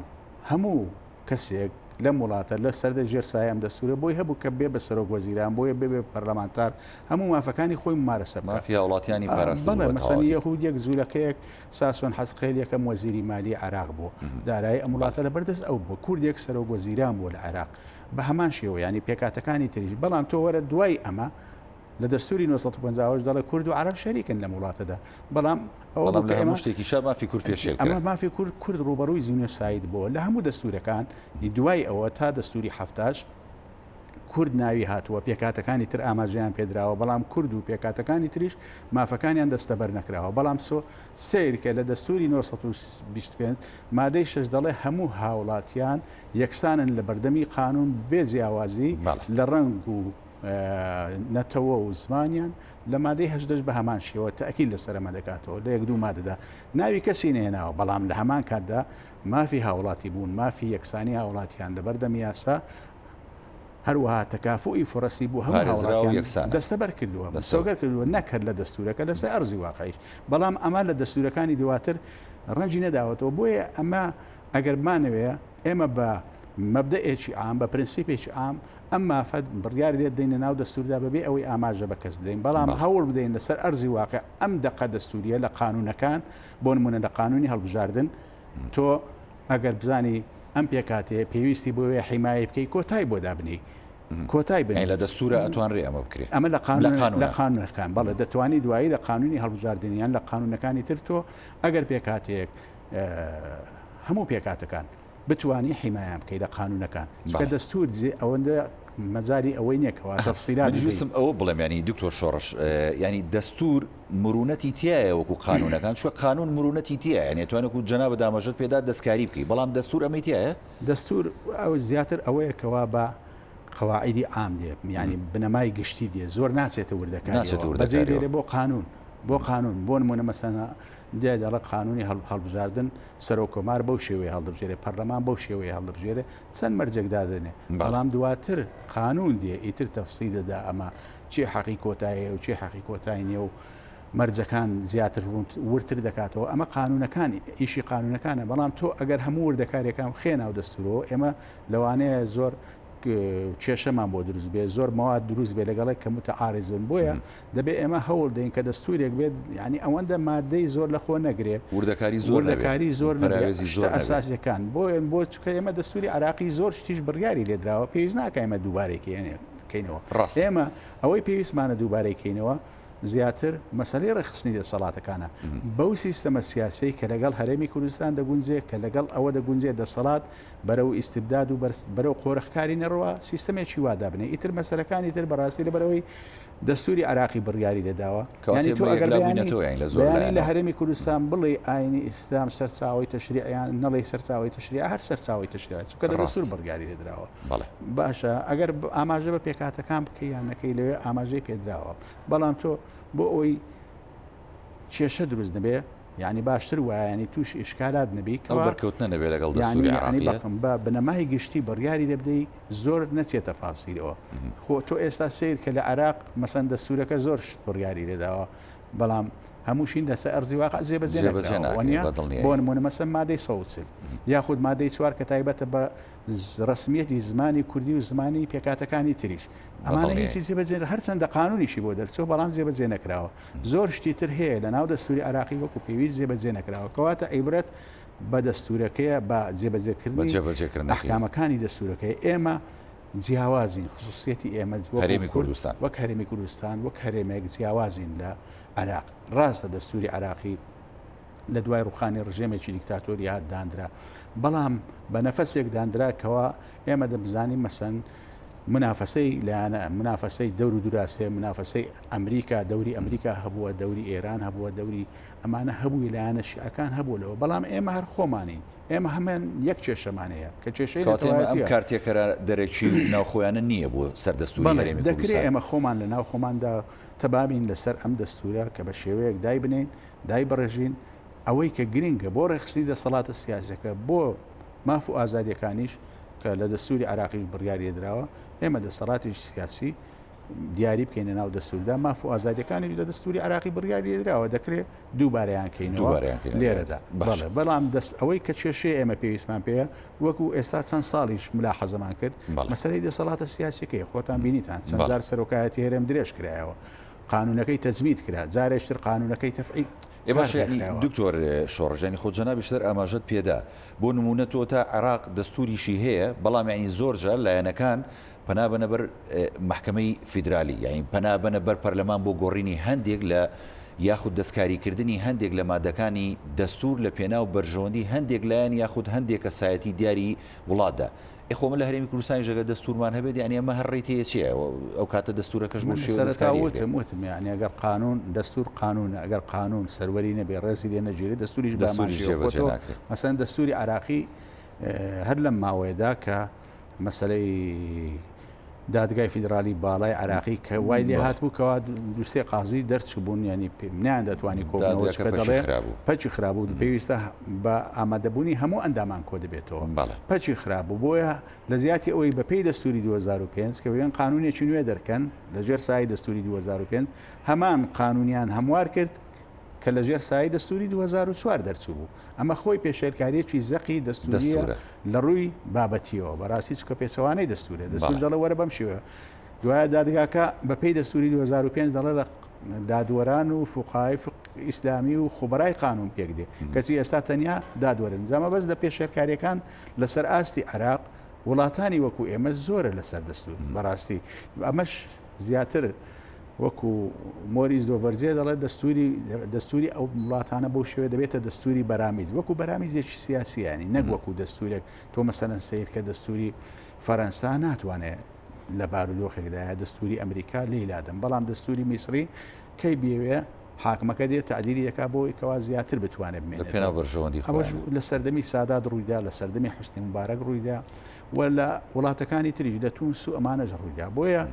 هەموو کەسێک لەم وڵاتە لە سەردە ژێر سایەی ئەم دەستوورە بۆی هەبوو کە بێ بە سەرۆک وەزیران، بۆیە بێ بە پەرلەمانتار، هەموو مافەکانی خۆی ممارەسە بکا. مافی هاوڵاتیانی پاراستبوو بەڵێ بە مەسەن تەواوەتی. یەهوودیەک، جوولەکەیەک، ساسۆن حەزقێل یەکەم وەزیری مالیی عێراق بوو، دارایی ئەم وڵاتە لە بەردەست ئەو بووە، کوردێک سەرۆک وەزیران بووە لە عێراق بە هەمان شێوە، یانی پێکهاتەکانی تریش، بەڵام تۆ وەرە دوای ئەمە لە دەستوری 958 دەڵێ کورد و عەرەب شەریکن لەم وڵاتەدا، بەڵام ئەوە بەڵام بوو لە کە هەموو ئێمە شتێکیشا مافی کورد پێشێل ئەمە کرا. مافی کورد کورد ڕووبەڕووی جینۆساید بووە لە هەموو دەستوورەکان دوای ئەوە تا دەستووری حەفتاش کورد ناوی هاتووە پێکهاتەکانی تر ئاماژەیان پێدراوە بەڵام کورد و پێکهاتەکانی تریش مافەکانیان دەستەبەر نەکراوە بەڵام سۆ سەیرکە لە دەستوری 925 مادەی شەش دەڵێ هەموو هاوڵاتیان یەکسانن لە بەردەمی قانون بێ جیاوازی بەڵێ. لە ڕەنگ و نەتەوە و زمانیان لە مادەی هەژدەش بە هەمان شێوە تەئکید لەسەر ئەمە دەکاتەوە لە یەک دوو مادەدا ناوی کەسی نەهێناوە بەڵام لە هەمان کاتدا مافی هاوڵاتی بوون مافی یەکسانی هاوڵاتیان لە بەردەم یاسا هەروەها تەکافوئی فرەسی بۆ هەموو پارێزراو و هاوڵاتیان یەکسانە. دەستەبەر کردووە دەستەبەر. مسۆگەر کردووە نەک هەر لە دەستوورەکە لەسەر ئەرزی واقعیش بەڵام ئەمە لە دەستوورەکانی دواتر ڕەنگی نەداوەتەوە بۆیە ئەمە ئەگەر بمانەوێ ئێمە بە مەبدەئێکی عام بە پرنسیپێکی عام ئەم مافە بڕیاری لێ بدەینە ناو دەستووردا بەبێ ئەوەی ئاماژە بە کەس بدەین، بەڵام هەوڵ بدەین لەسەر ئەرزی واقع ئەم دەقە دەستوورییە لە قانوونەکان، بۆ نموونە لە قانوونی هەڵبژاردن تۆ ئەگەر بزانی ئەم پێکهاتەیە پێویستی بۆیە حیمایەی بکەی کۆتای بۆ دابنێی کۆتای یانی لە بنێی. دەستوورا ئەتوانرێ ئەمە بکرێ؟ ئەمە لە لە قانوون لە قانوونە. قانوونەکان بەڵێ دەتوانی دوایی لە قانوونی هەڵبژاردن یان لە قانوونەکانی تر تۆ ئەگەر پێکهاتەیەک هەموو پێکهاتەکان بتوانی حیمایان بکەی لە قانونەکان چونکە دەستور جێ ئەوەندە مەجالی ئەوەی نییە کەوا تەفسیلات منیش بدەی. ویستم ئەوە بڵێم یانی دکتۆر شۆڕش یانی دەستور مرونەتی تیایە وەکو قانونەکان چونکە قانون مرونەتی تیایە یانی ئەتوانی وەکو جەنابت ئاماژەت پێدا دەستکاری بکەی بەڵام دەستور ئەمەی تیایە؟ دەستور ئەو زیاتر ئەوەیە کەوا بە قەواعیدی عام دێ یانی بنەمای گشتی دێ زۆر ناچێتە ناچێتە وردەکاریەوە بەجێی وردەکاریەوە. دێرێ بۆ قانون بۆ قانون بۆ نمونە مەسەنە دێ دەڵێ قانونی هەڵبژاردن سەرۆک کۆمار بەو شێوەیە هەڵدەبژێرێ، پەرلەمان بەو شێوەیە هەڵدەبژێرێ، چەند مەرجێک دادەنێ، بەڵام دواتر قانون دێ ئیتر تەفسیل دەدا ئەمە کێ حەقی کۆتایە و کێ حەقی کۆتای نییە و مەرجەکان زیاتر وردتر دەکاتەوە، ئەمە قانونەکان ئیشی قانونەکانە، بەڵام تۆ ئەگەر هەموو وردەکاریەکان بخەیە ناو دەستورەوە ئێمە لەوانەیە زۆر کێشەمان بۆ دروست بێ زۆر مەواد دروست بێ لەگەڵێک کە متعارض بن بۆیە دەبێ ئێمە هەوڵ دەین کە دەستورێک بێت یعنی ئەوەندە مادەی زۆر لە خۆ نەگرێ وردەکاری زۆر نەبێ وردەکاری زۆر نەبێ پەراوێزی شتە زۆر نەبێ. ئەساسیەکان بۆ بۆ چونکە ئێمە دەستوری عراقی زۆر شتیش بڕیاری لێدراوە پێویست ناکە ئێمە دووبارەی کەینەوە ڕاستە. ئێمە ئەوەی پێویستمانە دووبارەی کەینەوە. زیاتر مەسەلەی ڕێکخستنی دەسەڵاتەکانە بەو سیستەمە سیاسیەی کە لەگەڵ هەرێمی کوردستان دەگونجێ، کە لەگەڵ ئەوە دەگونجێ دەسەڵات بەرەو ئیستبداد و بەرەو قۆرخکاری نەڕوا، سیستەمێکی وا دابنێ. ئیتر مەسەلەکانی تر بەڕاستی لەبەرئەوەی دەستوری عێراقی بڕیاری لێداوە. یانی تۆ ئەگەر بەیانی بەیانی لە هەرێمی کوردستان بڵێی ئاینی ئیسلام سەرچاوەی تەشریع یان نەڵێی سەرچاوەی تەشریع هەر سەرچاوەی تەشریع چونکە لە دەستور بڕیاری لێدراوە. باشە ئەگەر ئاماژە بە پێکهاتەکان بکەی یان نەکەی لەوێ ئاماژەی پێدراوە بەڵام تۆ بۆ ئەوەی کێشە دروست نەبێ یعنی باشتر وایە ینی توش ئیشکالات نەبی کەوا بەرکەوتنە نەبێ لەگەڵ دەستوری عێراقی بەقم بە بنەمای گشتی بڕیاری لێ بدەی زۆر نەچێتە فاسیلەوە خۆ تۆ ئێستا سیر کە لە عێراق مەسەن دەستورەکە زۆر شت بڕیاری لێداوە بەڵام هەمووشین لەسەر ئەرزی واقع جێبەجێ نەکراوە بۆ نمونە مەسەن مادەی 140 یاخود مادەی چوار کە تایبەتە بە ڕەسمیەتی زمانی کوردی و زمانی پێکهاتەکانی تریش. ئەمانە هیچی جێبەجێ هەرچەندە قانونیشی بۆ دەرچووە بەڵام جێبەجێ نەکراوە. زۆر شتی تر هەیە لە ناو دەستوری عێراقی وەکو پێویست جێبەجێ نەکراوە. کەواتە عیبرەت بە دەستورەکەیە بە جێبەجێکردنی ئەحکامەکانی دەستورەکەی. ئێمە جیاوازین، خصوصیەتی ئێمە هەرێمی کوردستان وەک هەرێمی کوردستان وەک هەرێمێک جیاوازین لە عێراق. ڕاستە دەستوری عێراقی لە دوای ڕوخانی ڕژێمێکی دیکتاتۆری هات داندرا بەڵام بە نەفەسێک داندرا کەوا ئێمە دەبزانین مەسەن منافەسەی لایەنە منافەسەی دەور و دوراسێ منافەسەی ئەمریکا دەوری ئەمریکا هەبووە دەوری ئێران هەبووە دەوری ئەمانە هەبووی لایەنە شیعەکان هەبوو لەوە بەڵام ئێمە هەر خۆمانین ئێمە هەمان یەک کێشەمان هەیە کە کێشەی ئەم کارتێکەرە دەرەکی و ناوخۆیانە نییە بۆ سەردەستوری هەرێمی دەکرێت ئێمە خۆمان لە ناو خۆماندا تەبابین لەسەر ئەم دەستورە کە بە شێوەیەک دایبنین دایبڕێژین، ئەوەی کە گرنگە بۆ ڕێکخستنی دەسەڵاتە سیاسیەکە بۆ ماف و ئازادیەکانیش کە لە دەستوری عێراقیش بڕیاری لێدراوە، ئێمە دەسەڵاتێکی سیاسی دیاری بکەینە ناو دەستوردا، ماف و ئازادیەکانیش لە دەستوری عێراقی بڕیاری لێدراوە، دەکرێت دووبارەیان کەینەوە لێرەدا. بەڵێ، بەڵام دەست ئەوەی کە کێشەیە ئێمە پێویستمان پێیە، وەکو ئێستا چەند ساڵیش ملاحەزەمان کرد، مەسەلەی دەسەڵاتە سیاسیەکەیە، خۆتان بینیتان چەند جار سەرۆکایەتی هەرێم درێژ کرایەوە. قانونەکەی تەجمید کرا جارێش تر قانونەکەی تەفعیل ئێ باشە یانی دکتۆر شۆڕش یانی خۆ جەنابیشت هەر ئاماژەت پێدا بۆ نموونە تۆ تا عێراق دەستوریشی هەیە بەڵام یانی زۆر جار لایەنەکان پەنا بەنە بەر مەحکەمەی فیدرالی یانی پەنا بەنە بەر پەرلەمان بۆ گۆڕینی هەندێک لە یاخود دەستکاریکردنی هەندێک لە مادەکانی دەستور لە پێناو بەرژەوەندی هەندێک لایەن یاخود هەندێک کەسایەتی دیاری وڵاتدا ئێ خۆ من لە هەرێمی کوردستانیش ئەگەر دەستوورمان هەبێت یانی ئەمە هەر ڕێی تێیەچێ ئەو کاتە دەستوورەکەش بۆ من شێوە سەرەتا دەستکاری ئەکرێ. وتم وتم یانی ئەگەر قانوون دەستوور قانوونە ئەگەر قانوون سەروەری نەبێ ڕێزی لێ نەگیرێ دەستووریش بە هەمان دەستووریش شێوە خۆ جێبەجێ تۆ ناکرێ. مەسەلەن دەستووری عێراقی هەر لەم ماوەیەدا کە مەسەلەی دادگای فیدرالی باڵای عێراقی کە وای لێ هاتبوو کەوا دوسێ قازی دەرچبوون ینی نیان دەتوانی کۆبنەوە کە دەڵێ پەکی خرابوو پێویستە بە ئامادەبوونی هەموو ئەندامان کۆ دەبێتەوە پەکی خرابوو بۆیە لە زیاتی ئەوەی بەپێی دەستوری 2005 کە بێن قانونێکی نوێ دەرکەن لە ژێر سای دەستوری 2005 هەمان قانونیان هەموار کرد کە لە ژێر سایەی دەستووری 2004 دەرچووبوو. ئەمە خۆی پێشێلکارییەکی زەقی دەستوورییە لە ڕووی بابەتییەوە. بەڕاستی چونکە پێچەوانەی دەستوورە. دەستوور دەڵێ وەرە بەم شێوەیە. دوایە دادگاکە بە پێی دەستووری 2005 دەڵێ لە دادوەران و فوقهای ئیسلامی و خوبەرای قانون پێک دێ. کەچی ئێستا تەنیا دادوەرن. جا مەبەست لە پێشێلکارییەکان لەسەر ئاستی عێراق وڵاتانی وەکو ئێمە زۆرە لەسەر دەستوور. بەڕاستی ئەمەش زیاتر وەکو مۆریس دۆڤەرجێ دەڵێت دەستوری دەستوری ئەو وڵاتانە بەو شێوە دەبێتە دەستوری بەرامیز وەکو بەرامیزێکی سیاسیانی نەک وەکو دەستورێک تۆ مەسەلەن سیر کە دەستوری فەرەنسا ناتوانێت لە بارودۆخێکدایە دەستوری ئەمریکا لێی لادەم بەڵام دەستوری میسری کەی بێوێ حاکمەکە دێت تعدیلی دەکا بۆی کەوا زیاتر بتوانێت بمێنێت لە پێناو بەرژەوەندی ئەوەش لە سەردەمی سادات ڕوویدا لە سەردەمی حوسنی موبارەک ڕوویدا و لە وڵاتەکانی تریش لە تونس و ئەمانەش ڕوویدا بۆیە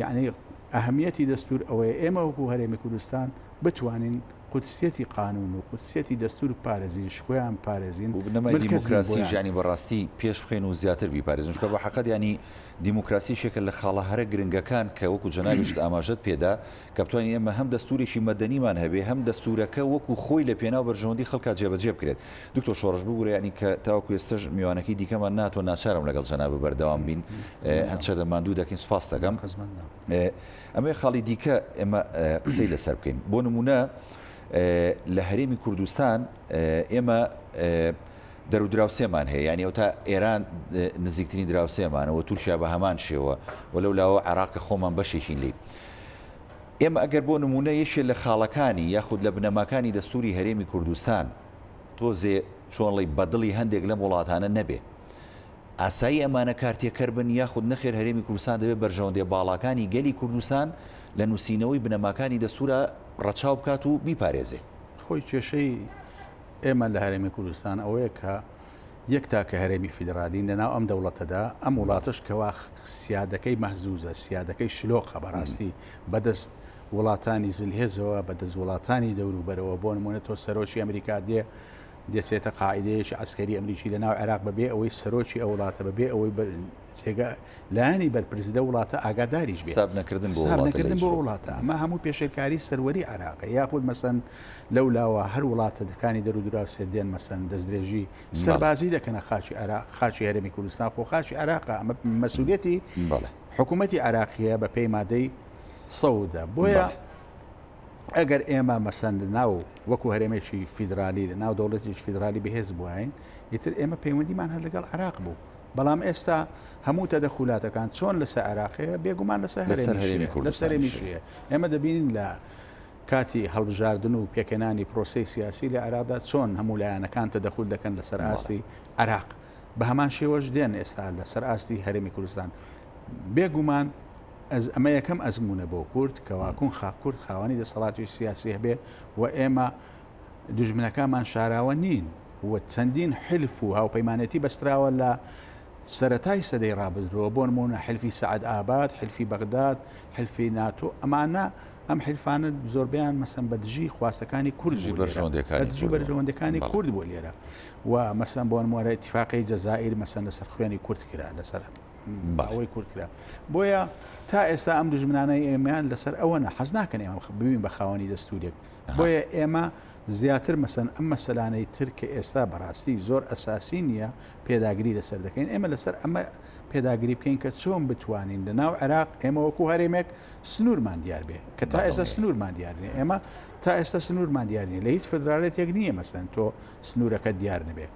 یعنی ئەهمیەتی دەستور ئەوەیە ئێمە وەکو هەرێمی کوردستان بتوانین قودسیەتی قانون و قودسیەتی دەستور بپارێزین شکۆیان بپارێزین و بنەمای ملکەچ بین دیموکراسیش بۆیان. یانی بەڕاستی پێش بخەین و زیاتر بیپارێزین چونکە بە حەقت یانی دیموکراسی یەکێکە لە خاڵە هەرە گرنگەکان کە وەکو جەنابیشت ئاماژەت پێدا کە بتوانین ئێمە هەم دەستورێکی مەدەنیمان هەبێ هەم دەستورەکە وەکو خۆی لە پێناو بەرژەوەندی خەڵکا جێبەجێ بکرێت دکتۆر شۆڕش ببورە یانی کە تاوەکو ئێستەش میوانەکەی دیکەمان ناتوە ناچارم لەگەڵ جەنابت بەردەوام بین هەرچەندە ماندوو دەکەین سوپاست دەکەم ئەمەوێ خاڵی دیکە ئێمە قسەی لەسەر بکەین بۆ نمونە لە هەرێمی کوردستان ئێمە دەرودراوسێمان هەیە یعنی ئەو تا ئێران نزیکترین دراوسێمانەوە تورکیا بە هەمان شێوە و لەو لاوە عێراق کە خۆمان بەشێکین لی. ئێمە ئەگەر بۆ نموونە یەکێ لە خاڵەکانی یاخود لە بنەماکانی دەستووری هەرێمی کوردستان تۆزێ چۆنڵی بە دڵی هەندێک لەم وڵاتانە نەبێ ئاسایی ئەمانە کارتێکەر بن یاخود نەخێر هەرێمی کوردستان دەبێ بەرژەوەندیە باڵاکانی گەلی کوردستان لە نووسینەوەی بنەماکانی دەستوورا ڕەچاو بکات و بیپارێزێ. خۆی کێشەی ئێمە لە هەرێمی کوردستان ئەوەیە کە یەک تاکە هەرێمی فیدرالین لە ناو ئەم دەوڵەتەدا، ئەم وڵاتەش کەوا سیادەکەی مەهزوزە، سیادەکەی شلۆقە بەڕاستی بەدەست وڵاتانی زلهێزەوە، بەدەست وڵاتانی دەوروبەرەوە، بۆ نمونە تۆ سەرۆکی ئەمریکا دێ دەچێتە قاعیدەیەکی عەسکەری ئەمریکی لە ناو عێراق بەبێ ئەوەی سەرۆکی ئەو وڵاتە بەبێ ئەوەی جێگا لایەنی بەرپرس لەو وڵاتە ئاگاداریش بێ حساب نەکردن بۆ حساب وڵاتە لە نەکردن هیچ بۆ ڕوو. وڵاتە ئەمە هەموو پێشێلکاری سەروەری عێراقە یاخود مەسەن لەو لاوە هەر وڵاتەکانی دەر و دراوسێ دێن مەسەن دەستدرێژی بەڵێ. سەربازی دەکەنە خاکی عێراق خاکی هەرێمی کوردستان خۆ خاکی عێراقە ئەمە مەسئولیەتی بەڵێ. حکوومەتی عێراقیە بە پێی مادەی سەودا بۆیە بەڵێ. ئەگەر ئێمە مەسەن لە ناو وەکو هەرێمێکی فیدرالی لە ناو دەوڵەتێکی فیدرالی بەهێز بواین ئیتر ئێمە پەیوەندیمان هەر لەگەڵ عێراق بوو بەڵام ئێستا هەموو تەدەخولاتەکان چۆن لەسەر عێراق هەیە بێگومان لەسەر لەسەر هەرێمیش هەرێمی هەیە لەسەر کوردستانیش هەرێمیش هەیە. هەیە ئێمە دەبینین لە کاتی هەڵبژاردن و پێکهێنانی پرۆسەی سیاسی لە عێراقدا چۆن هەموو لایەنەکان تەدەخول دەکەن لەسەر بەڵێ. ئاستی عێراق بە هەمان شێوەش دێن ئێستا لەسەر ئاستی هەرێمی کوردستان بێگومان ئەز ئەمە یەکەم ئەزموونە بۆ کورد کەوا کون خا کورد خاوەنی دەسەڵاتی سیاسی هەبێ و ئێمە دوژمنەکانمان شاراوە نین و چەندین حلف و هاوپەیمانێتی بەستراوە لە سەرەتای سەدەی ڕابردووە بۆ نموونە حلفی سەعد ئاباد، حلفی بەغداد، حلفی ناتۆ ئەمانە ئەم حلفانە زۆربەیان مەسەن بە دژی خواستەکانی کورد دژی بوو لێرە بە بەرژەوەندیەکانی دژی کورد بوون. بەرژەوەندەکانی بەڵێ. کورد بوو لێرە و مەسەن بۆ نموونە ئیتفاقی جەزائیر مەسەن لەسەر خوێنی کورد کرا لەسەر بەڵێ. ئەوەی کورد کرا بۆیە تا ئێستا ئەم دوژمنانەی ئێمەیان لەسەر ئەوەنە حەز ناکەن ئێمە ببین بە خاوەنی دەستورێک بۆیە ئێمە زیاتر مەسەن ئەم مەسەلانەی تر کە ئێستا بەڕاستی زۆر ئەساسی نییە پێداگری لەسەر دەکەین ئێمە لەسەر ئەمە پێداگری بکەین کە چۆن بتوانین لە ناو عێراق ئێمە وەکو هەرێمێک سنوورمان دیار بێ کە تا ئێستا سنوورمان دیار نییە ئێمە تا ئێستا سنوورمان دیار نییە لە هیچ فدرالێتێک نییە مەسەن تۆ سنوورەکە دیار نەبێ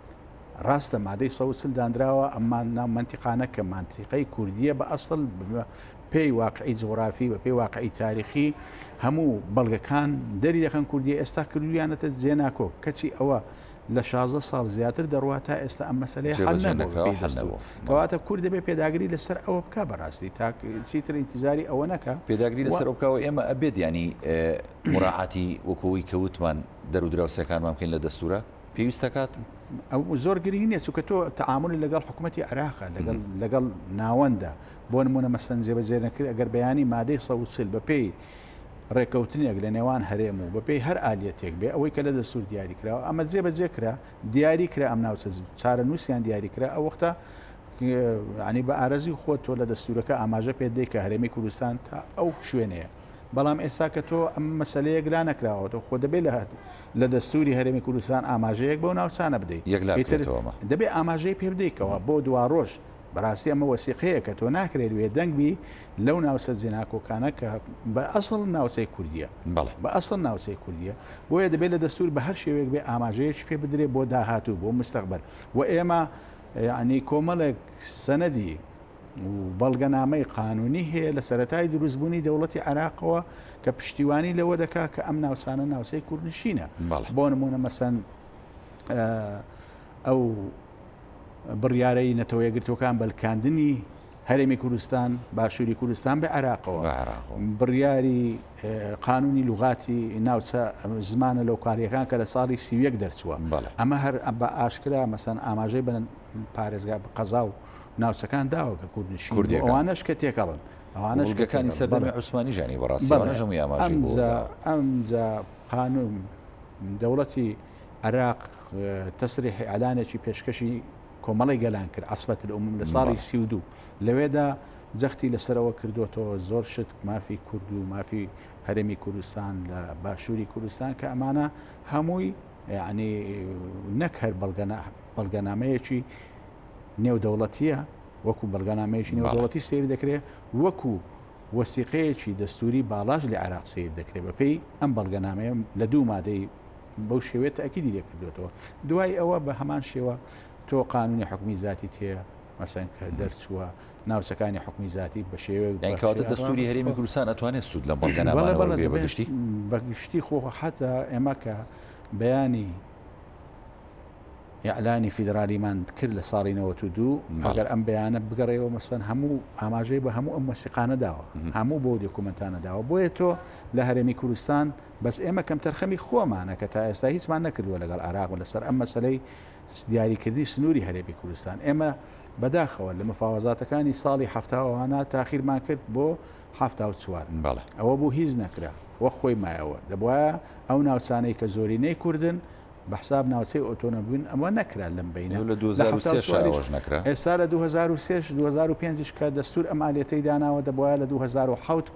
ڕاستە مادەی 140 دانراوە ئەمما ناو مەنتیقانە کە مانتیقەی کوردیە بە ئەسڵ پێی واقعی جوغرافی بە پێی واقعی تاریخی هەموو بەڵگەکان دەری دەخەن کوردیە ئێستا کردویانەتە جێناکۆک کەچی ئەوە لە 16 ساڵ زیاتر دەڕوا تا ئێستا ئەم مەسەلەیە حەل جێبەجێ نەبووە بە نەکراوە پێی حەل دەستوور نەبووە. بەڵێ. کەواتە کورد دەبێ پێداگری لەسەر ئەوە بکا بەڕاستی تا چیتر ئینتیزاری ئەوە نەکا پێداگری و لەسەر ئەو بکاوە ئێمە ئەبێت یانی مراعاتی وەکو ئەوەی کە وتمان دەر و دراوسێکانمان بکەین لە دەستوورە پێویست دەکات؟ ئەو زۆر گرنگ نییە چونکە تۆ تەعامول لەگەڵ حکوومەتی عێراقە لەگەڵ لەگەڵ ناوەندە بۆ نمونە مەسەن جێبەجێ نەکرد ئەگەر بەیانی مادەی 140 بەپێی ڕێکەوتنێک لە نێوان هەرێم و بەپێی هەر ئالیەتێک بێ ئەوەی کە لە دەستور دیاری کراوە ئەمە جێبەجێ کرا دیاری کرا ئەم ناوچە چارەنووسیان دیاری کرا ئەو وەختە ینی بە ئارەزوی خۆت تۆ لە دەستورەکە ئاماژە پێ دەی کە هەرێمی کوردستان تا ئەو شوێنەیە بەڵام ئێستا کە تۆ ئەم مەسەلەیەک لا نەکراوەتەوە خۆ دەبێت لە لە دەستوری هەرێمی کوردستان ئاماژەیەک بەو ناوچانە بدەیت یەکلا ئیتر بکرێتەوە ئەمە. دەبێ ئاماژەی پێ بدەیتەوە بۆ دواڕۆژ بەڕاستی ئەمە وەسیقەیەکە تۆ ناکرێت وێدەنگ بی لەو ناوچە جێناکۆکانە کە بە ئەسڵ ناوچەی کوردیە بەڵێ. بە ئەسڵ ناوچەی کوردیە بۆیە دەبێت لە دەستور بە هەر شێوەیەک بێ ئاماژەیەکی پێ بدرێ بۆ داهاتوو بۆ مستەقبەل و ئێمە یعنی کۆمەڵێک سەنەدی و بەڵگەنامەی قانونی هەیە لە سەرەتای دروستبوونی دەوڵەتی عێراقەوە کە پشتیوانی لەوە دەکا کە ئەم ناوچانە ناوچەی کوردنشینە. بۆ نمونە مەسەن ئەو بڕیارەی نەتەوە یەکگرتووەکان بەلکاندنی هەرێمی کوردستان باشووری کوردستان بە عێراقەوە بڕیاری قانونی لوغاتی ناوچە زمانە لۆکالیەکان کە لە ساڵی 31 دەرچووە ئەمە هەر بە ئاشکرا مەسەن ئاماژەی بە پارێزگا قەزا و ناوچەکان داوە کە کوردنشین کوردیەکان. ئەوانەش کە تێکەڵن ئەوانەش کە بەڵگەکانی تێکەڵن. سەردەمی بەڵێ. عوسمانی ژانی بەڕاستی بەڵێ. ئەوانەش هەمووی ئاماژەی بۆ ئەمجا داوە. ئەمجا قانون دەوڵەتی عێراق تەسریحی ئیعلانێکی پێشکەشی کۆمەڵی گەلان کرد عەسبەت الامم لە ساڵی بەڵێ. 32 لەوێدا جەختی لەسەرەوە کردوێتەوە زۆر شت مافی کورد و مافی هەرێمی کوردستان لە باشووری کوردستان کە ئەمانە هەمووی یعنی نەک هەر بەڵگەنا بەڵگەنامەیەکی نێودەوڵەتییە، وەکو بەڵگەنامەیەکی نێودەوڵەتی سەیر دەکرێت، وەکو وەسیقەیەکی دەستووری باڵاش لە عێراق سەیر دەکرێت، بەپێی ئەم بەڵگەنامەیە لە دوو مادەی بەو شێوەیە تەئکیدی لێکردوێتەوە. دوای ئەوە بە هەمان شێوە تۆ قانونی حکومی زاتیت هەیە، مەسەن کە دەرچووە ناوچەکانی حکومی زیاتی بە شێوەیەک یان کەواتە دەستوری هەرێمی کوردستان ئەتوانێت سوود لەم بەڵگەنامانە وەربگرێت بە گشتی؟ بە گشتی خۆ حتا ئێمە کە بەیانی ئیعلانی فیدرالیمان کرد لە ساڵی 92 ئەگەر ئەم بەیانە بگەڕێەوە مەسەن هەموو ئاماژەی بە هەموو ئەم وەسیقانە داوە هەموو بۆ دۆکومنتانە داوە بۆیە تۆ لە هەرێمی کوردستان بەس ئێمە کەمتەرخەمی خۆمانە کە تا ئێستا هیچمان نەکردووە لەگەڵ عێراق لەسەر ئەم مەسەلەی دیاریکردنی سنووری هەرێمی کوردستان. ئێمە بەداخەوە لە مفاوەزاتەکانی ساڵی حەفتاوانە تاخیرمان کرد بۆ 74. بەڵێ. ئەوە بوو هیچ نەکرا، وەک خۆی مایەوە. دەبوایە ئەو ناوچانەی کە زۆرینەی کوردن بە حساب ناوچەی ئۆتۆنۆم بن، ئەوە نەکرا لەم بەینە. لە 2003 ئەوەش نەکرا. ئێستا لە 2003 2005 کە دەستوور ئەم ئالیەتەی داناوە دەبوایە لە 2007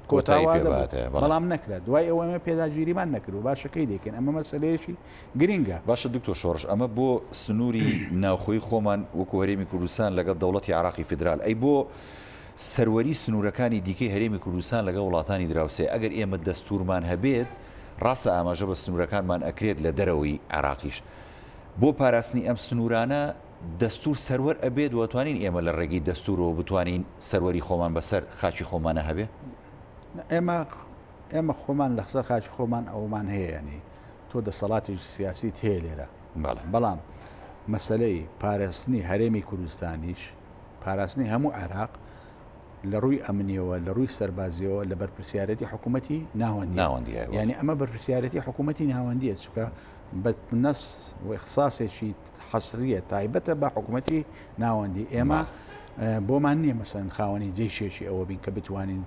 کۆتا کۆتایی پێ وادە بوو، بهاتایە، بەڵێ. بەڵام نەکرا. دوای ئەوە ئێمە پێداگیریمان نەکرد و باشەکەی دەیکەین. ئەمە مەسەلەیەکی گرینگە. باشە دکتۆر شۆڕش ئەمە بۆ سنووری ناوخۆی خۆمان وەکو هەرێمی کوردستان لەگەڵ دەوڵەتی عێراقی فیدرال، ئەی بۆ سەروەری سنوورەکانی دیکەی هەرێمی کوردستان لەگەڵ وڵاتانی دراوسێ ئەگەر ئێمە دەستوورمان هەبێت ڕاستە ئاماژە بە سنوورەکانمان ئەکرێت لە دەرەوەی عێراقیش بۆ پاراستنی ئەم سنوورانە دەستوور سەروەر ئەبێت و ئەتوانین ئێمە لە ڕێگەی دەستوورەوە بتوانین سەروەری خۆمان بەسەر خاکی خۆمانە هەبێ؟ ئێمە ئێمە خۆمان لە سەر خاکی خۆمان ئەومان هەیە ینی تۆ دەسەڵاتێکی سیاسیت هەیە لێرە بەڵام مەسلەی پاراستنی هەرێمی کوردستانیش پاراستنی هەموو عێراق لە ڕووی ئەمنیەوە لە ڕووی سەربازیەوە لە بەرپرسیارەتی حکوومەتی ناوەندی ناوەندی یعنی ئەمە بەرپرسیارەتی حکوومەتی ناوەندیە چکە بە نەس و اختصاصێکی حەسریە تایبەتە بە حکوومەتی ناوەندی ئێمە بۆمان نییە مەسەن خاوەنی جێشێکی ئەوە بین کە بتوانین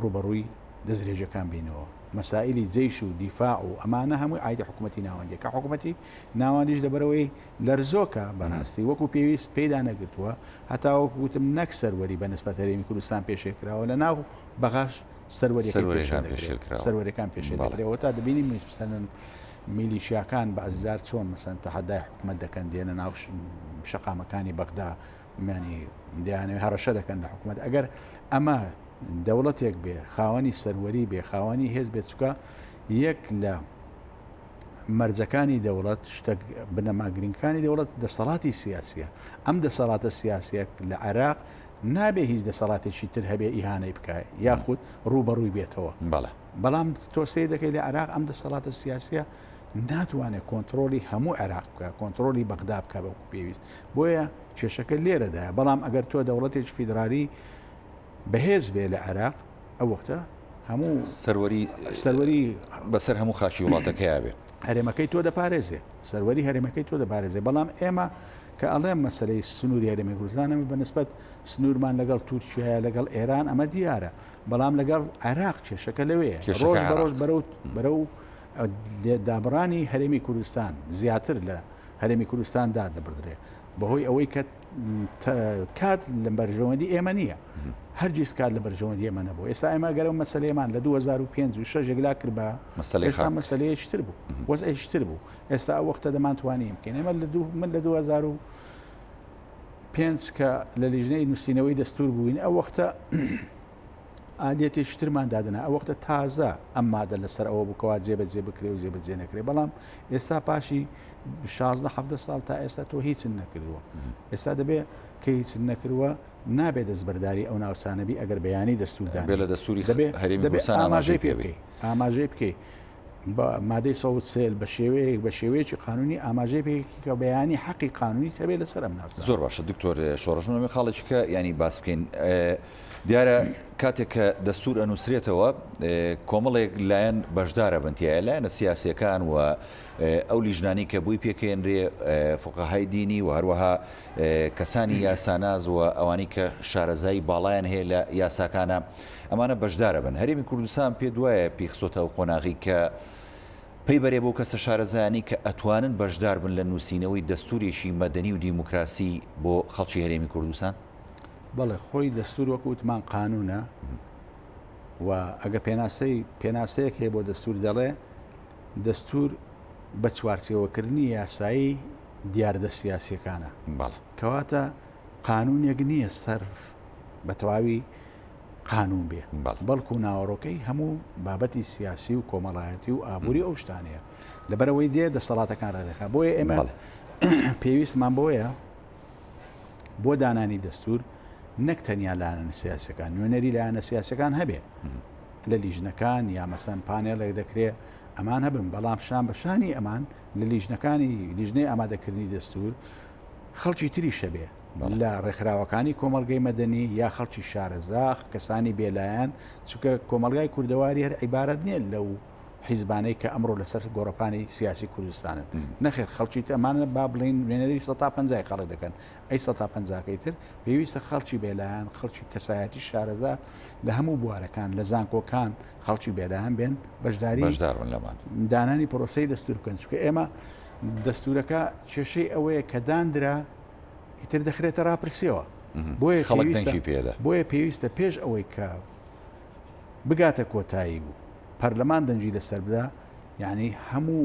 ڕوبەڕووی دەستدرێژەکان بینەوە مەسائلی جەیش و دیفاع و ئەمانە هەمووی ئایدی حکوومەتی ناوەندیە کە حکوومەتی ناوەندیش لەبەرەوەی لەرزۆکە بەڕاستی وەکو پێویست پێیدا نەگرتووە هەتا وەکو وتم نەک سەروەری بە نسبەت هەرێمی کوردستان پێشێل کراوە لە ناو بەغاش سەروەریەکان سەروەریەکان پێشێل دەکرێت تا دەبینی میسەن میلیشیاکان بە ئەزار چۆن مەسەن تەحەدای حکومەت دەکەن دێنە ناو شەقامەکانی بەغدا مانی دەیانەوێت هەڕەشە دەکەن لە حکومەت ئەگەر ئەمە دەوڵەتێک بێ خاوەنی سەروەری بێ خاوەنی هێز بێت چکە یەک لە مەرجەکانی دەوڵەت شتە بنەما گرنگەکانی دەوڵەت دەسەڵاتی سیاسیە ئەم دەسەڵاتە سیاسیە لە عێراق نابێ هیچ دەسەڵاتێکی تر هەبێ ئیهانەی بکە یاخود ڕووبەڕووی بێتەوە بەڵێ. بەڵام تۆ سەیر دەکەی لە عێراق ئەم دەسەڵاتە سیاسیە ناتوانێت کۆنتترۆلی هەموو عێراق بکە کۆنتترۆلی بەغدا بکە بەکو پێویست بۆیە کێشەکە لێرەدایە بەڵام ئەگەر تۆ دەوڵەتێکی فیدرالی بەهێز بێ لە عێراق ئەو وەختە هەموو سەروەری سەروەری بەسەر هەموو خاکی وڵاتەکەیا بێ. هەرێمەکەی تۆ دەپارێزێ سەروەری هەرێمەکەی تۆ دەپارێزێ بەڵام ئێمە کە ئەڵێم مەسلەی سنووری هەرێمی کوردستان ئەمە بەنسبەت سنوورمان لەگەڵ تورکیایە لەگەڵ ئێران ئەمە دیارە بەڵام لەگەڵ عێراق کێشەکە لەوەیە ڕۆژ بە ڕۆژ بەرەو بەرەو دابڕانی هەرێمی کوردستان زیاتر لە هەرێمی کوردستان دادەبردرێ بەهۆی ئەوەی کە کات لە بەرژەوەندی ئێمە نییە هەرگیز کات لە بەرژەوەندی ئێمە نەبوو ئێستا ئێمە گەرە مەسلەیەمان لە 2005 و 6 یەکلا کرد بە مەسلەی مەسلەیەکی تر بوو وەزعێکی تر بوو ئێستا ئەو وەختە دەمانتوانی بکەین ئێمە لە دوو من لە 2005 کە لە لیژنەی نووسینەوەی دەستور بووین ئەو وەختە ئالیەتێکی ترمان دادەنا، ئەو وەختە تازە ئەم مادە لەسەر ئەوە بوو کەوا جێبەجێ بکرێ و جێبەجێ نەکرێ، بەڵام ئێستا پاشی 16 17 ساڵ تا ئێستا تۆ هیچت نەکردووە. ئێستا دەبێ کە هیچت نەکردووە نابێ دەستبەرداری ئەو ناوچانە بی ئەگەر بەیانی دەستور دانێی. بێ لە دەستوری دەبێ هەرێمی دەبێ کوردستان ئاماژەی ئاماژەی پێ پێ بکەی. بکەی ئاماژەی بکەی بە مادەی 140 بە شێوەیەک بە شێوەیەکی قانونی ئاماژەی پێ بکەی کە بەیانی حەقی قانونیت هەبێ لەسەر ئەم ناوچانە. زۆر باشە دکتۆر شۆڕش من ئەمەوێ خاڵێکی کە یانی باس بکەین دیارە کاتێک کە دەستور ئەنووسرێتەوە کۆمەڵێک لایەن بەشدارە بن تیایە لایەنە سیاسیەکان و ئەو لیژنانی کە بۆی پێکێنرێ فقەهای دینی و هەروەها کەسانی یاساناز و ئەوانی کە شارەزایی باڵایان هەیە لە یاساکانە ئەمانە بەشدارە بن هەرێمی کوردستان پێ دوایە پیخسۆتە ئەو قۆناغی کە پەی بەرێ بەو کەسە شارەزایانەی کە ئەتوانن بەشدار بن لە نووسینەوەی دەستورێکی مەدەنی و دیموکراسی بۆ خەڵکی هەرێمی کوردستان؟ بەڵێ خۆی دەستور وەکو وتمان قانونە و ئەگە پێناسەی پێناسەیەک هەیە بۆ دەستور دەڵێ دەستور بە چوارچێوەکردنی یاسایی دیاردە سیاسیەکانە بەڵێ. کەواتە قانونێک نییە سەرف بە تەواوی قانون بێ بەڵکو ناوەڕۆکەی هەموو بابەتی سیاسی و کۆمەڵایەتی و ئابووری ئەو شتانەیە لەبەرەوەی دێ دەسەڵاتەکان ڕێدەخا بۆیە ئێمە پێویستمان بۆیە. بۆ دانانی دەستور نەک تەنیا لایەنە سیاسەکان نوێنەری لایەنە سیاسەکان هەبێ لە لیژنەکان یا مەسەن پانێڵێک دەکرێ ئەمان هەبن بەڵام شان بە شانی ئەمان لە لیژنەکانی لیژنەی ئامادەکردنی دەستور خەڵکی تریش هەبێ لە ڕێکخراوەکانی کۆمەڵگەی مەدەنی یا خەڵکی شارەزا کەسانی بێلایەن چونکە کۆمەڵگای کوردەواری هەر عیبارەت نییە لەو حیزبانەی کە ئەمڕۆ لەسەر گۆڕەپانی سیاسی کوردستانن نەخێر خەڵکی ئەمانە با بڵین نوێنەری سەتا پەنجای خەڵک دەکەن ئەی سەتا پەنجاکەی تر پێویستە خەڵکی بێلایەن خەڵکی کەسایەتی شارەزا لە هەموو بوارەکان لە زانکۆکان خەڵکی بێلایەن بێن بەشداری بەشداربن لەمان دانانی پرۆسەی دەستور بکەن چونکە ئێمە دەستورەکە کێشەی ئەوەیە کە داندرا ئیتر دەخرێتە ڕاپرسیەوە بۆیە خەڵک دەنگی پێدا بۆیە پێویستە پێش ئەوەی کە بگاتە کۆتایی و پەرلەمان دەنگی لەسەر بدا یعنی هەموو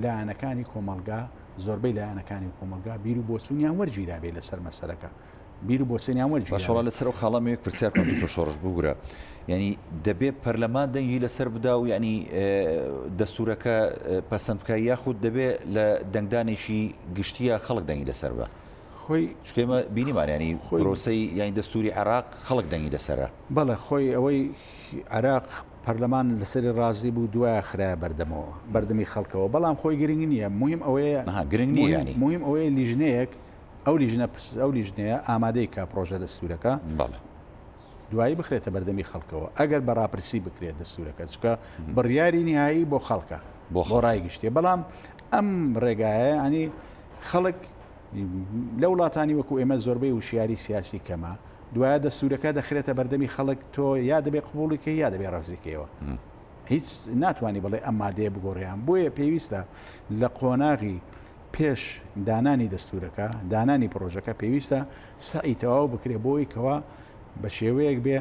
لایەنەکانی کۆمەڵگا زۆربەی لایەنەکانی کۆمەڵگا بیر و بۆچوونیان وەرگیرابێ لەسەر مەسەلەکە بیر و بۆچونیان وەرگیرابێ. باشە وەڵا لەسەر ئەو خاڵە ئەمەوێت پرسیار بکەم دکتۆر شۆڕش ببورە یعنی دەبێ پەرلەمان دەنگی لەسەر بدا و یعنی دەستورەکە پەسەند بکە یاخود دەبێ لە دەنگدانێکی گشتیە خەڵک دەنگی لەسەر بە خۆی چونکە ئێمە بینیمان یعنی پرۆسەی یعنی دەستوری عێراق خەڵک دەنگی لەسەرە. بەڵێ خۆی ئەوەی عێراق پەرلەمان لەسەری ڕازی بوو دوایە خرایە بەردەمەوە بەردەمی خەڵکەوە بەڵام خۆی گرنگ نییە موهیم ئەوەیە گرنگ نییە یانی موهیم ئەوەیە لیژنەیەک ئەو لیژنە ئەو لیژنەیە ئامادەی کا پرۆژە دەستورەکە بەڵێ دوایی بخرێتە بەردەمی خەڵکەوە ئەگەر بە ڕاپرسی بکرێت دەستورەکە چکە بڕیاری نهایی بۆ خەڵکە بۆ بۆ ڕای گشتیە بەڵام ئەم ڕێگایە ینی خەڵک لە وڵاتانی وەکو ئێمە زۆربەی وشیاری سیاسی کەمە دوایە دەستورەکە دەخرێتە بەردەمی خەڵک تۆ یا دەبێ قبوڵی کەی یا دەبێ ڕەفزی کەیەوە هیچ ناتوانانی بڵێ ئەم مادەیە بگۆڕیان بۆیە پێویستە لە قۆناغی پێش دانانی دەستورەکە دانانی پرۆژەکە پێویستە سەعی تەواو بکرێ بۆی کەوا بە شێوەیەک بێ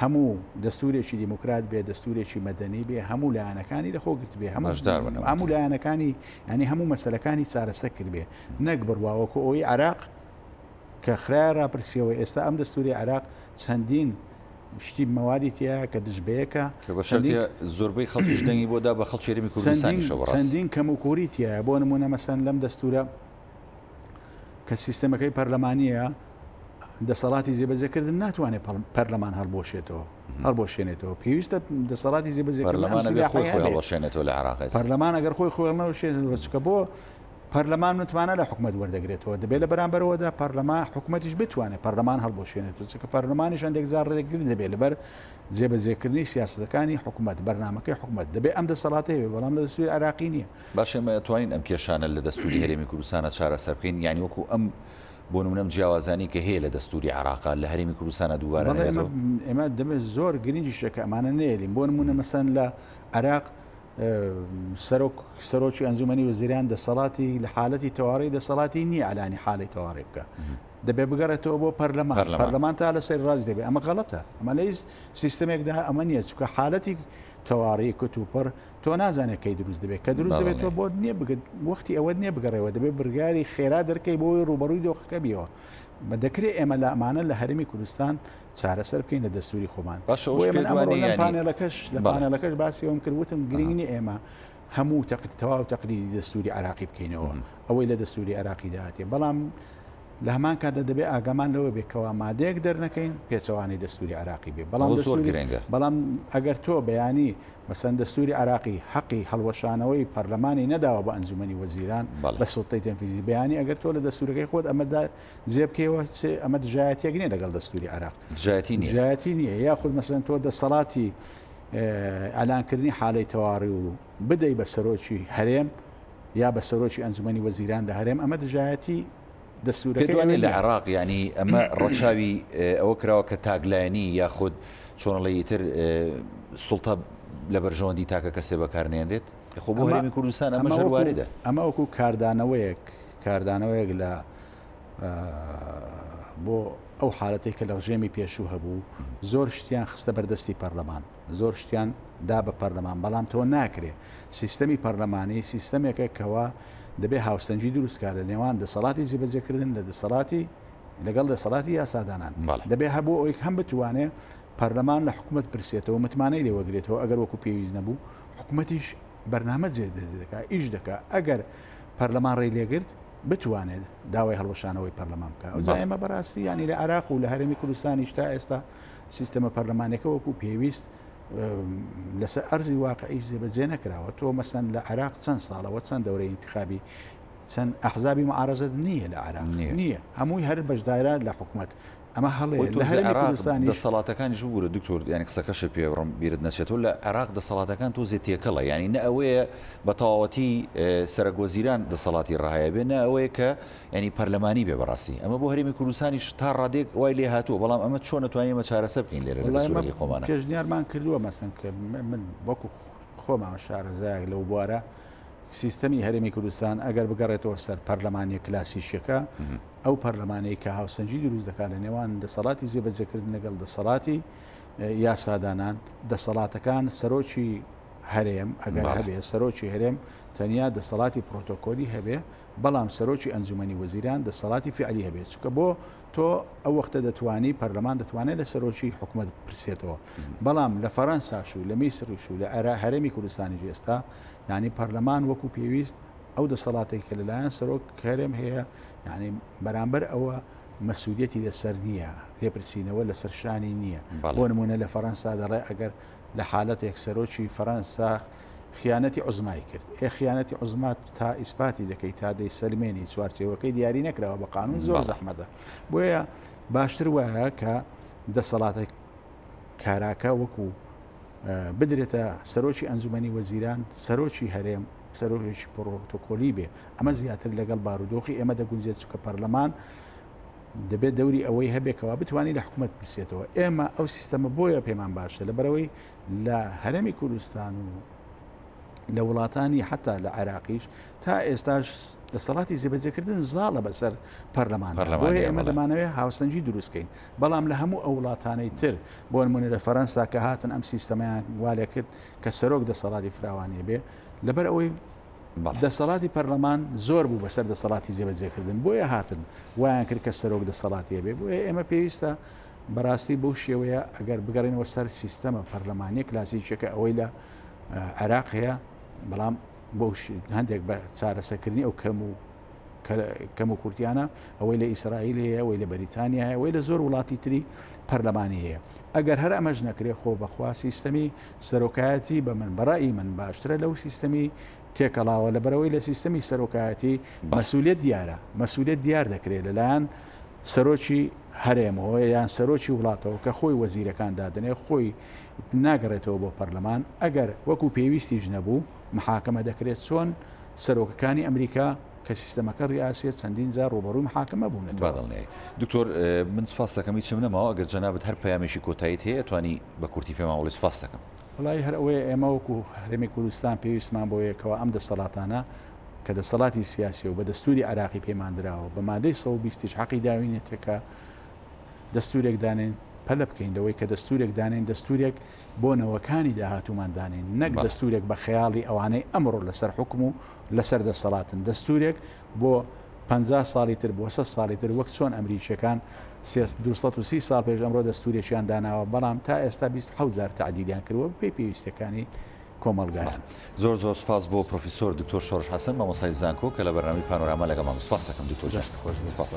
هەموو دەستورێکی دیموکرات بێ دەستورێکی مەدەنی بێ هەموو لایەنەکانی لەخۆ گرت بێ هەموو لایەنەکانی ینی هەموو مەسلەکانی چارەسە کرد بێ نەک بڕواوەکو ئەوی عراق کە خرایە ڕاپرسیەوە ئێستا ئەم دەستوری عێراق چەندین شتی مەوادی تیایە کە دژ بەیەکە کە بە شەرتێ زۆربەی خەڵکیش دەنگی بۆ دا بە خەڵکی هەرێمی کوردستانیشەوە ڕاست. چەندین کەموکوڕی تیایە بۆ نمونە مەسەن لەم دەستورە کە سیستەمەکەی پەرلەمانیە دەسەڵاتی جێبەجێکردن ناتوانێت پەرلەمان هەڵبۆشێتەوە هەڵبۆشێنێتەوە پێویستە دەسەڵاتی جێبەجێکردن پەرلەمان ئەبێ خۆی خۆی هەڵوەشێنێتەوە لە عێراق ئێستا. پەرلەمان ئەگەر خۆی خۆی هەڵنەوەشێنێتەوە چونکە بۆ پەرلەمان متمانە لە حکومەت وەردەگرێتەوە، دەبێت لە بەرامبەرەوەدا پەرلەمان حکومەتیش بتوانێت پەرلەمان هەڵبوەشێنێتەوە، چونکە پەرلەمانیش هەندێک جار ڕێگر دەبێت لەبەر جێبەجێکردنی سیاسەتەکانی حکومەت، بەرنامەکەی حکومەت، دەبێت ئەم دەسەڵاتەی هەبێت، بەڵام لە دەستوری عێراقی نییە. باشە ئێمە ئەتوانین ئەم کێشانە لە دەستوری هەرێمی کوردستانا چارەسەر بکەین؟ یانی وەکو ئەم بۆ نمونە ئەم جیاوازانەی کە هەیە لە دەستوری عێراقا لە هەرێمی کوردستانا دووبارە بەڵێ نەبێتەوە؟ ئێمە دەبێت زۆر گرنگیشە کە ئەمانە نەیەلین، بۆ نمونە مەسەن لە عێراق سەرۆک سەرۆکی ئەنجومەنی وەزیران دەسەڵاتی لە حالەتی تەوارەی دەسەڵاتی نییە ئەلانی حالی تەوارەی بکە دەبێ بگەڕێتەوە بۆ پەرلەمان پەرلەمان تا لەسەر ڕاز دەبێ ئەمە غەڵەتە ئەمە لە سیستمێکدا ئەمە نییە چکە حالەتی تەواری کت و پڕ تۆ نازانێت کەی دروست دەبێت کە دروست دەبێت تۆ بۆ نییە بگەت وەختی ئەوە نییە بگەڕێەوە دەبێت بڕیاری خێرا دەرکەی بۆی ڕوبەڕووی دۆخەکە بیەوە دەکرێت ئێمە لە ئەمانە لە هەرمی کوردستان چارەسەر بکەین لە دەستوری خۆمان. باشە ئەوش بۆیە من پێت وا ئەمڕۆ نییە لەم یانی پانێڵەکەش لە بەڵێ. پانێڵەکەش باسی ئەوەم کرد وتم گرنگ نییە ئێمە هەموو تەق تەواو تەقلیدی دەستوری عێراقی بکەینەوە ئەوەی لە دەستوری عێراقیدا هاتیە بەڵام لە هەمان کاتدا دەبێ ئاگامان لەوە بێ کەوا مادەیەک دەرنەکەین پێچەوانەی دەستوری عێراقی بێ بەڵام ئەوە زۆر دەستوری گرنگە. بەڵام ئەگەر تۆ بەیانی مەسەن دەستوری عێراقی حەقی هەڵوەشانەوەی پەرلەمانی نەداوە بە ئەنجومەنی وەزیران بەڵێ. بە سوڵتەی تەنفیزی بەیانی ئەگەر تۆ لە دەستورەکەی خۆت ئەمە دا جێ بکەیەوە چ ئەمە دژایەتیەک نییە لەگەڵ دەستوری عێراق. دژایەتی نییە. دژایەتی نییە یاخود مەسەن تۆ دەسەڵاتی ئەلانکردنی حالەی تەواری و بدەی بە سەرۆکی هەرێم یا بە سەرۆکی ئەنجومەنی وەزیران لە هەرێم ئەمە دژایەتی دەستورەکەی پێت وانیە ئەوێ لە نییە. عێراق یانی ئەمە ڕەچاوی ئەوە کراوە کە تاکلایەنی یاخود چۆنڵێ ئیتر سوڵتە لە بەرژەوەندی تاکە کەسێ بەکار نێنرێت؟ خۆ بۆ هەرێمی کوردستان ئەمە ژەر واردە. ئەمە وەکو کاردانەوەیەک کاردانەوەیەک لە بۆ ئەو حالەتێک کە لە ڕژێمی پێشوو هەبوو زۆر شتیان خستە بەردەستی پەرلەمان زۆر شتیان دا بە پەرلەمان بەڵام تۆ ناکرێ سیستەمی پەرلەمانی سیستەمێکە کەوا دەبێ هاوسەنگی دروستکە لە نێوان دەسەڵاتی جێبەجێکردن لە دەسەڵاتی لەگەڵ دەسەڵاتی یاسادانان دەبێ هەبوو ئەوەی هەم بتوانێ پەرلەمان لە حکوومەت پرسێتەوە متمانەی لێوەگرێتەوە ئەگەر وەکو پێویست نەبوو حکوومەتیش بەرنامە جێبەجێ دەکا ئیش دەکا ئەگەر پەرلەمان ڕێی لێگرت بتوانێت داوای هەڵوەشانەوەی پەرلەمان بکە ئەوجا ئێمە بەڕاستی ینی لە عراق و لە هەرێمی کوردستانیش تا ئێستا سیستەمە پەرلەمانەکە وەکو پێویست لەسەر ئەرزی واقعیش جێبەجێ نەکراوە تۆ مەسەن لە عراق چەند ساڵەوە چەند دەورەی انتخابی چەند ئەحزابی معارەزەت نییە لە عراق نییە هەمووی هەر بەشدارە لە حکومت ئەمە هەڵەیە لە هەرێمی کوردستانیش دەسەڵاتەکانیش ببورە دکتۆر یانی قسەکەشت پێ بڕم بیرت نەچێتەوە لە عێراق دەسەڵاتەکان تۆزێ تێکەڵە یانی نە ئەوەیە بە تەواوەتی سەرەک وەزیران دەسەڵاتی ڕەهایە بێ نە ئەوەیە کە یانی پەرلەمانی بێ بەڕاستی ئەمە بۆ هەرێمی کوردستانیش تا ڕادێک وای لێ هاتووە بەڵام ئەمە چۆن ئەتوانین ئێمە چارەسەر بکەین لێرە لە دەستوورەکەی خۆمانە پێشنیارمان کردووە مەسەن کە من وەکو خۆمان شارەزایەک لەو بوارە سیستەمی هەرێمی کوردستان ئەگەر بگەڕێتەوە سەر پەرلەمانیە کلاسیشیەکە ئەو پەرلەمانەی کە هاوسەنگی دروست دەکات لە نێوان دەسەڵاتی جێبەجێکردن لەگەڵ دەسەڵاتی یاسادانان، دەسەڵاتەکان سەرۆکی هەرێم ئەگەر هەبێ سەرۆکی هەرێم تەنیا دەسەڵاتی پرۆتۆکۆلی هەبێ بەڵام سەرۆکی ئەنجومەنی وەزیران دەسەڵاتی فعلی هەبێت چونکە بۆ تۆ ئەو وەختە دەتوانی پەرلەمان دەتوانێت لە سەرۆکی حکومەت پرسێتەوە بەڵام لە فەرەنساش و لە میسریش و لە هەرێمی کوردستانیش ئێستا یعنی پەرلەمان وەکو پێویست ئەو دەسەڵاتێک کە لەلایەن سەرۆک هەرێم هەیە یعنی بەرامبەر ئەوە مەسولیەتی لەسەر نییە لێپرسینەوە لەسەر شانی نییە بۆ نمونە لە فەرەنسا دەڵێ ئەگەر لە حالەتێک سەرۆکی فەرەنسا خیانەتی عوزمای کرد ئێ خیانەتی عوزما تا ئیسپاتی دەکەی تا دەیسەلمێنی چوارچێوەکەی دیاری نەکراوە بە قانون زۆر زەحمەتە بۆیە باشتر وایە کە دەسەڵاتە کاراکە وەکو بدرێتە سەرۆکی ئەنجومەنی وەزیران، سەرۆکی هەرێم سەرۆکێکی پڕۆتۆکۆلی بێ، ئەمە زیاتر لەگەڵ بارودۆخی ئێمە دەگونجێت، چونکە پەرلەمان دەبێت دەوری ئەوەی هەبێت کەوا بتوانێت لە حکومەت پرسێتەوە. ئێمە ئەو سیستەمە بۆیە پێمان باشە لەبەرئەوەی لە هەرێمی کوردستان و لە وڵاتانی حتا لە عێراقیش تا ئێستاش دەسەڵاتی جێبەجێکردن زاڵە بەسەر پەرلەمان بۆیە ئێمە دەمانەوێت هاوسەنگی دروستکەین بەڵام لە هەموو ئەو وڵاتانەی تر بۆ نمونە لە فەرەنسا کە هاتن ئەم سیستەمەیان وا لێ کرد کە سەرۆک دەسەڵاتی فراوانی بێ لەبەر ئەوەی دەسەڵاتی پەرلەمان زۆر بوو بەسەر دەسەڵاتی جێبەجێکردن بۆیە هاتن وایان کرد کە سەرۆک دەسەڵاتی بێ بۆیە ئێمە پێویستە بەڕاستی بەو شێوەیە ئەگەر بگەڕێنەوە سەر سیستەمە پەرلەمانیە کلاسیکیەکە ئەوەی لە عێراق هەیە بەڵام بۆ هەندێک بە چارەسەکردنی ئەو کەم و کەم و کورتیانە ئەوەی لە ئیسرائیل هەیە ئەوەی لە بەریتانیا هەیە ئەوەی لە زۆر وڵاتی تری پەرلەمانی هەیە ئەگەر هەر ئەمەش نەکرێ خۆ بەخوا سیستەمی سەرۆکایەتی بە من بەڕئی من باشترە لەو سیستەمی تێکەڵاوە لەبەرەوەی لە سیستەمی سەرۆکایەتی مەسوولێت دیارە مەسوولێت دیار دەکرێت لەلایەن سەرۆکی هەرێمەوە یان سەرۆکی وڵاتەوە کە خۆی وەزیرەکان دادەنێ خۆی ناگەڕێتەوە بۆ پەرلەمان ئەگەر وەکو پێویستیش نەبوو محاکەمە دەکرێت چۆن سەرۆکەکانی ئەمریکا کە سیستەمەکە ڕیاسیە چەندین جار ڕووبەڕووی محاکەمە بوونەتەوە. با دڵنیای. دکتۆر من سوپاست دەکەم هیچم نەماوە ئەگەر جەنابت هەر پەیامێکی کۆتاییت هەیە ئەتوانی بە کورتی پێمان بڵێی سوپاست دەکەم. وەڵایی هەر ئەوەیە ئێمە وەکو هەرێمی کوردستان پێویستمان بەوەیە کەوا ئەم دەسەڵاتانە کە دەسەڵاتی سیاسیە و بە دەستوری عێراقی پێمان دراوە بە مادەی 120 یش حەقی داوینێتێ کە دەستورێک دانێین پەلە بکەین لەوەی کە دەستورێک دانێین دەستورێک بۆ نەوەکانی داهاتوومان دانێین نەک دەستورێک بە خەیاڵی ئەوانەی ئەمڕۆ لەسەر حوکم و لەسەر دەسەڵاتن دەستورێک بۆ 50 ساڵی تر بۆ 100 ساڵی تر وەک چۆن ئەمریکیەکان 230 ساڵ پێش ئەمڕۆ دەستورێکیان داناوە بەڵام تا ئێستا 27 جار تعدیلیان کردووە بەپێی پێویستەکانی کۆمەڵگایان. زۆر زۆر سوپاس بۆ پرۆفیسۆر دکتۆر شۆرش حەسەن مامۆستای زانکۆ کە لە بەرنامەی پانۆراما لەگەڵمان بوو. سوپاس دەکەم دکتۆر گیان. دەست خۆش بێت. سوپاس.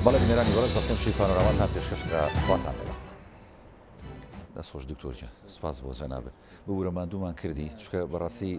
بەڵێ بینەرانی بەڕێز ئەڵقەی ئەمشەوی پانۆراماتان پێشکەش کرا. خواتان لەگەڵ. دەست خۆش دکتۆر گیان. سوپاس بۆ جەنابت. ببورە ماندوومان کردی چونکە بەڕاستی.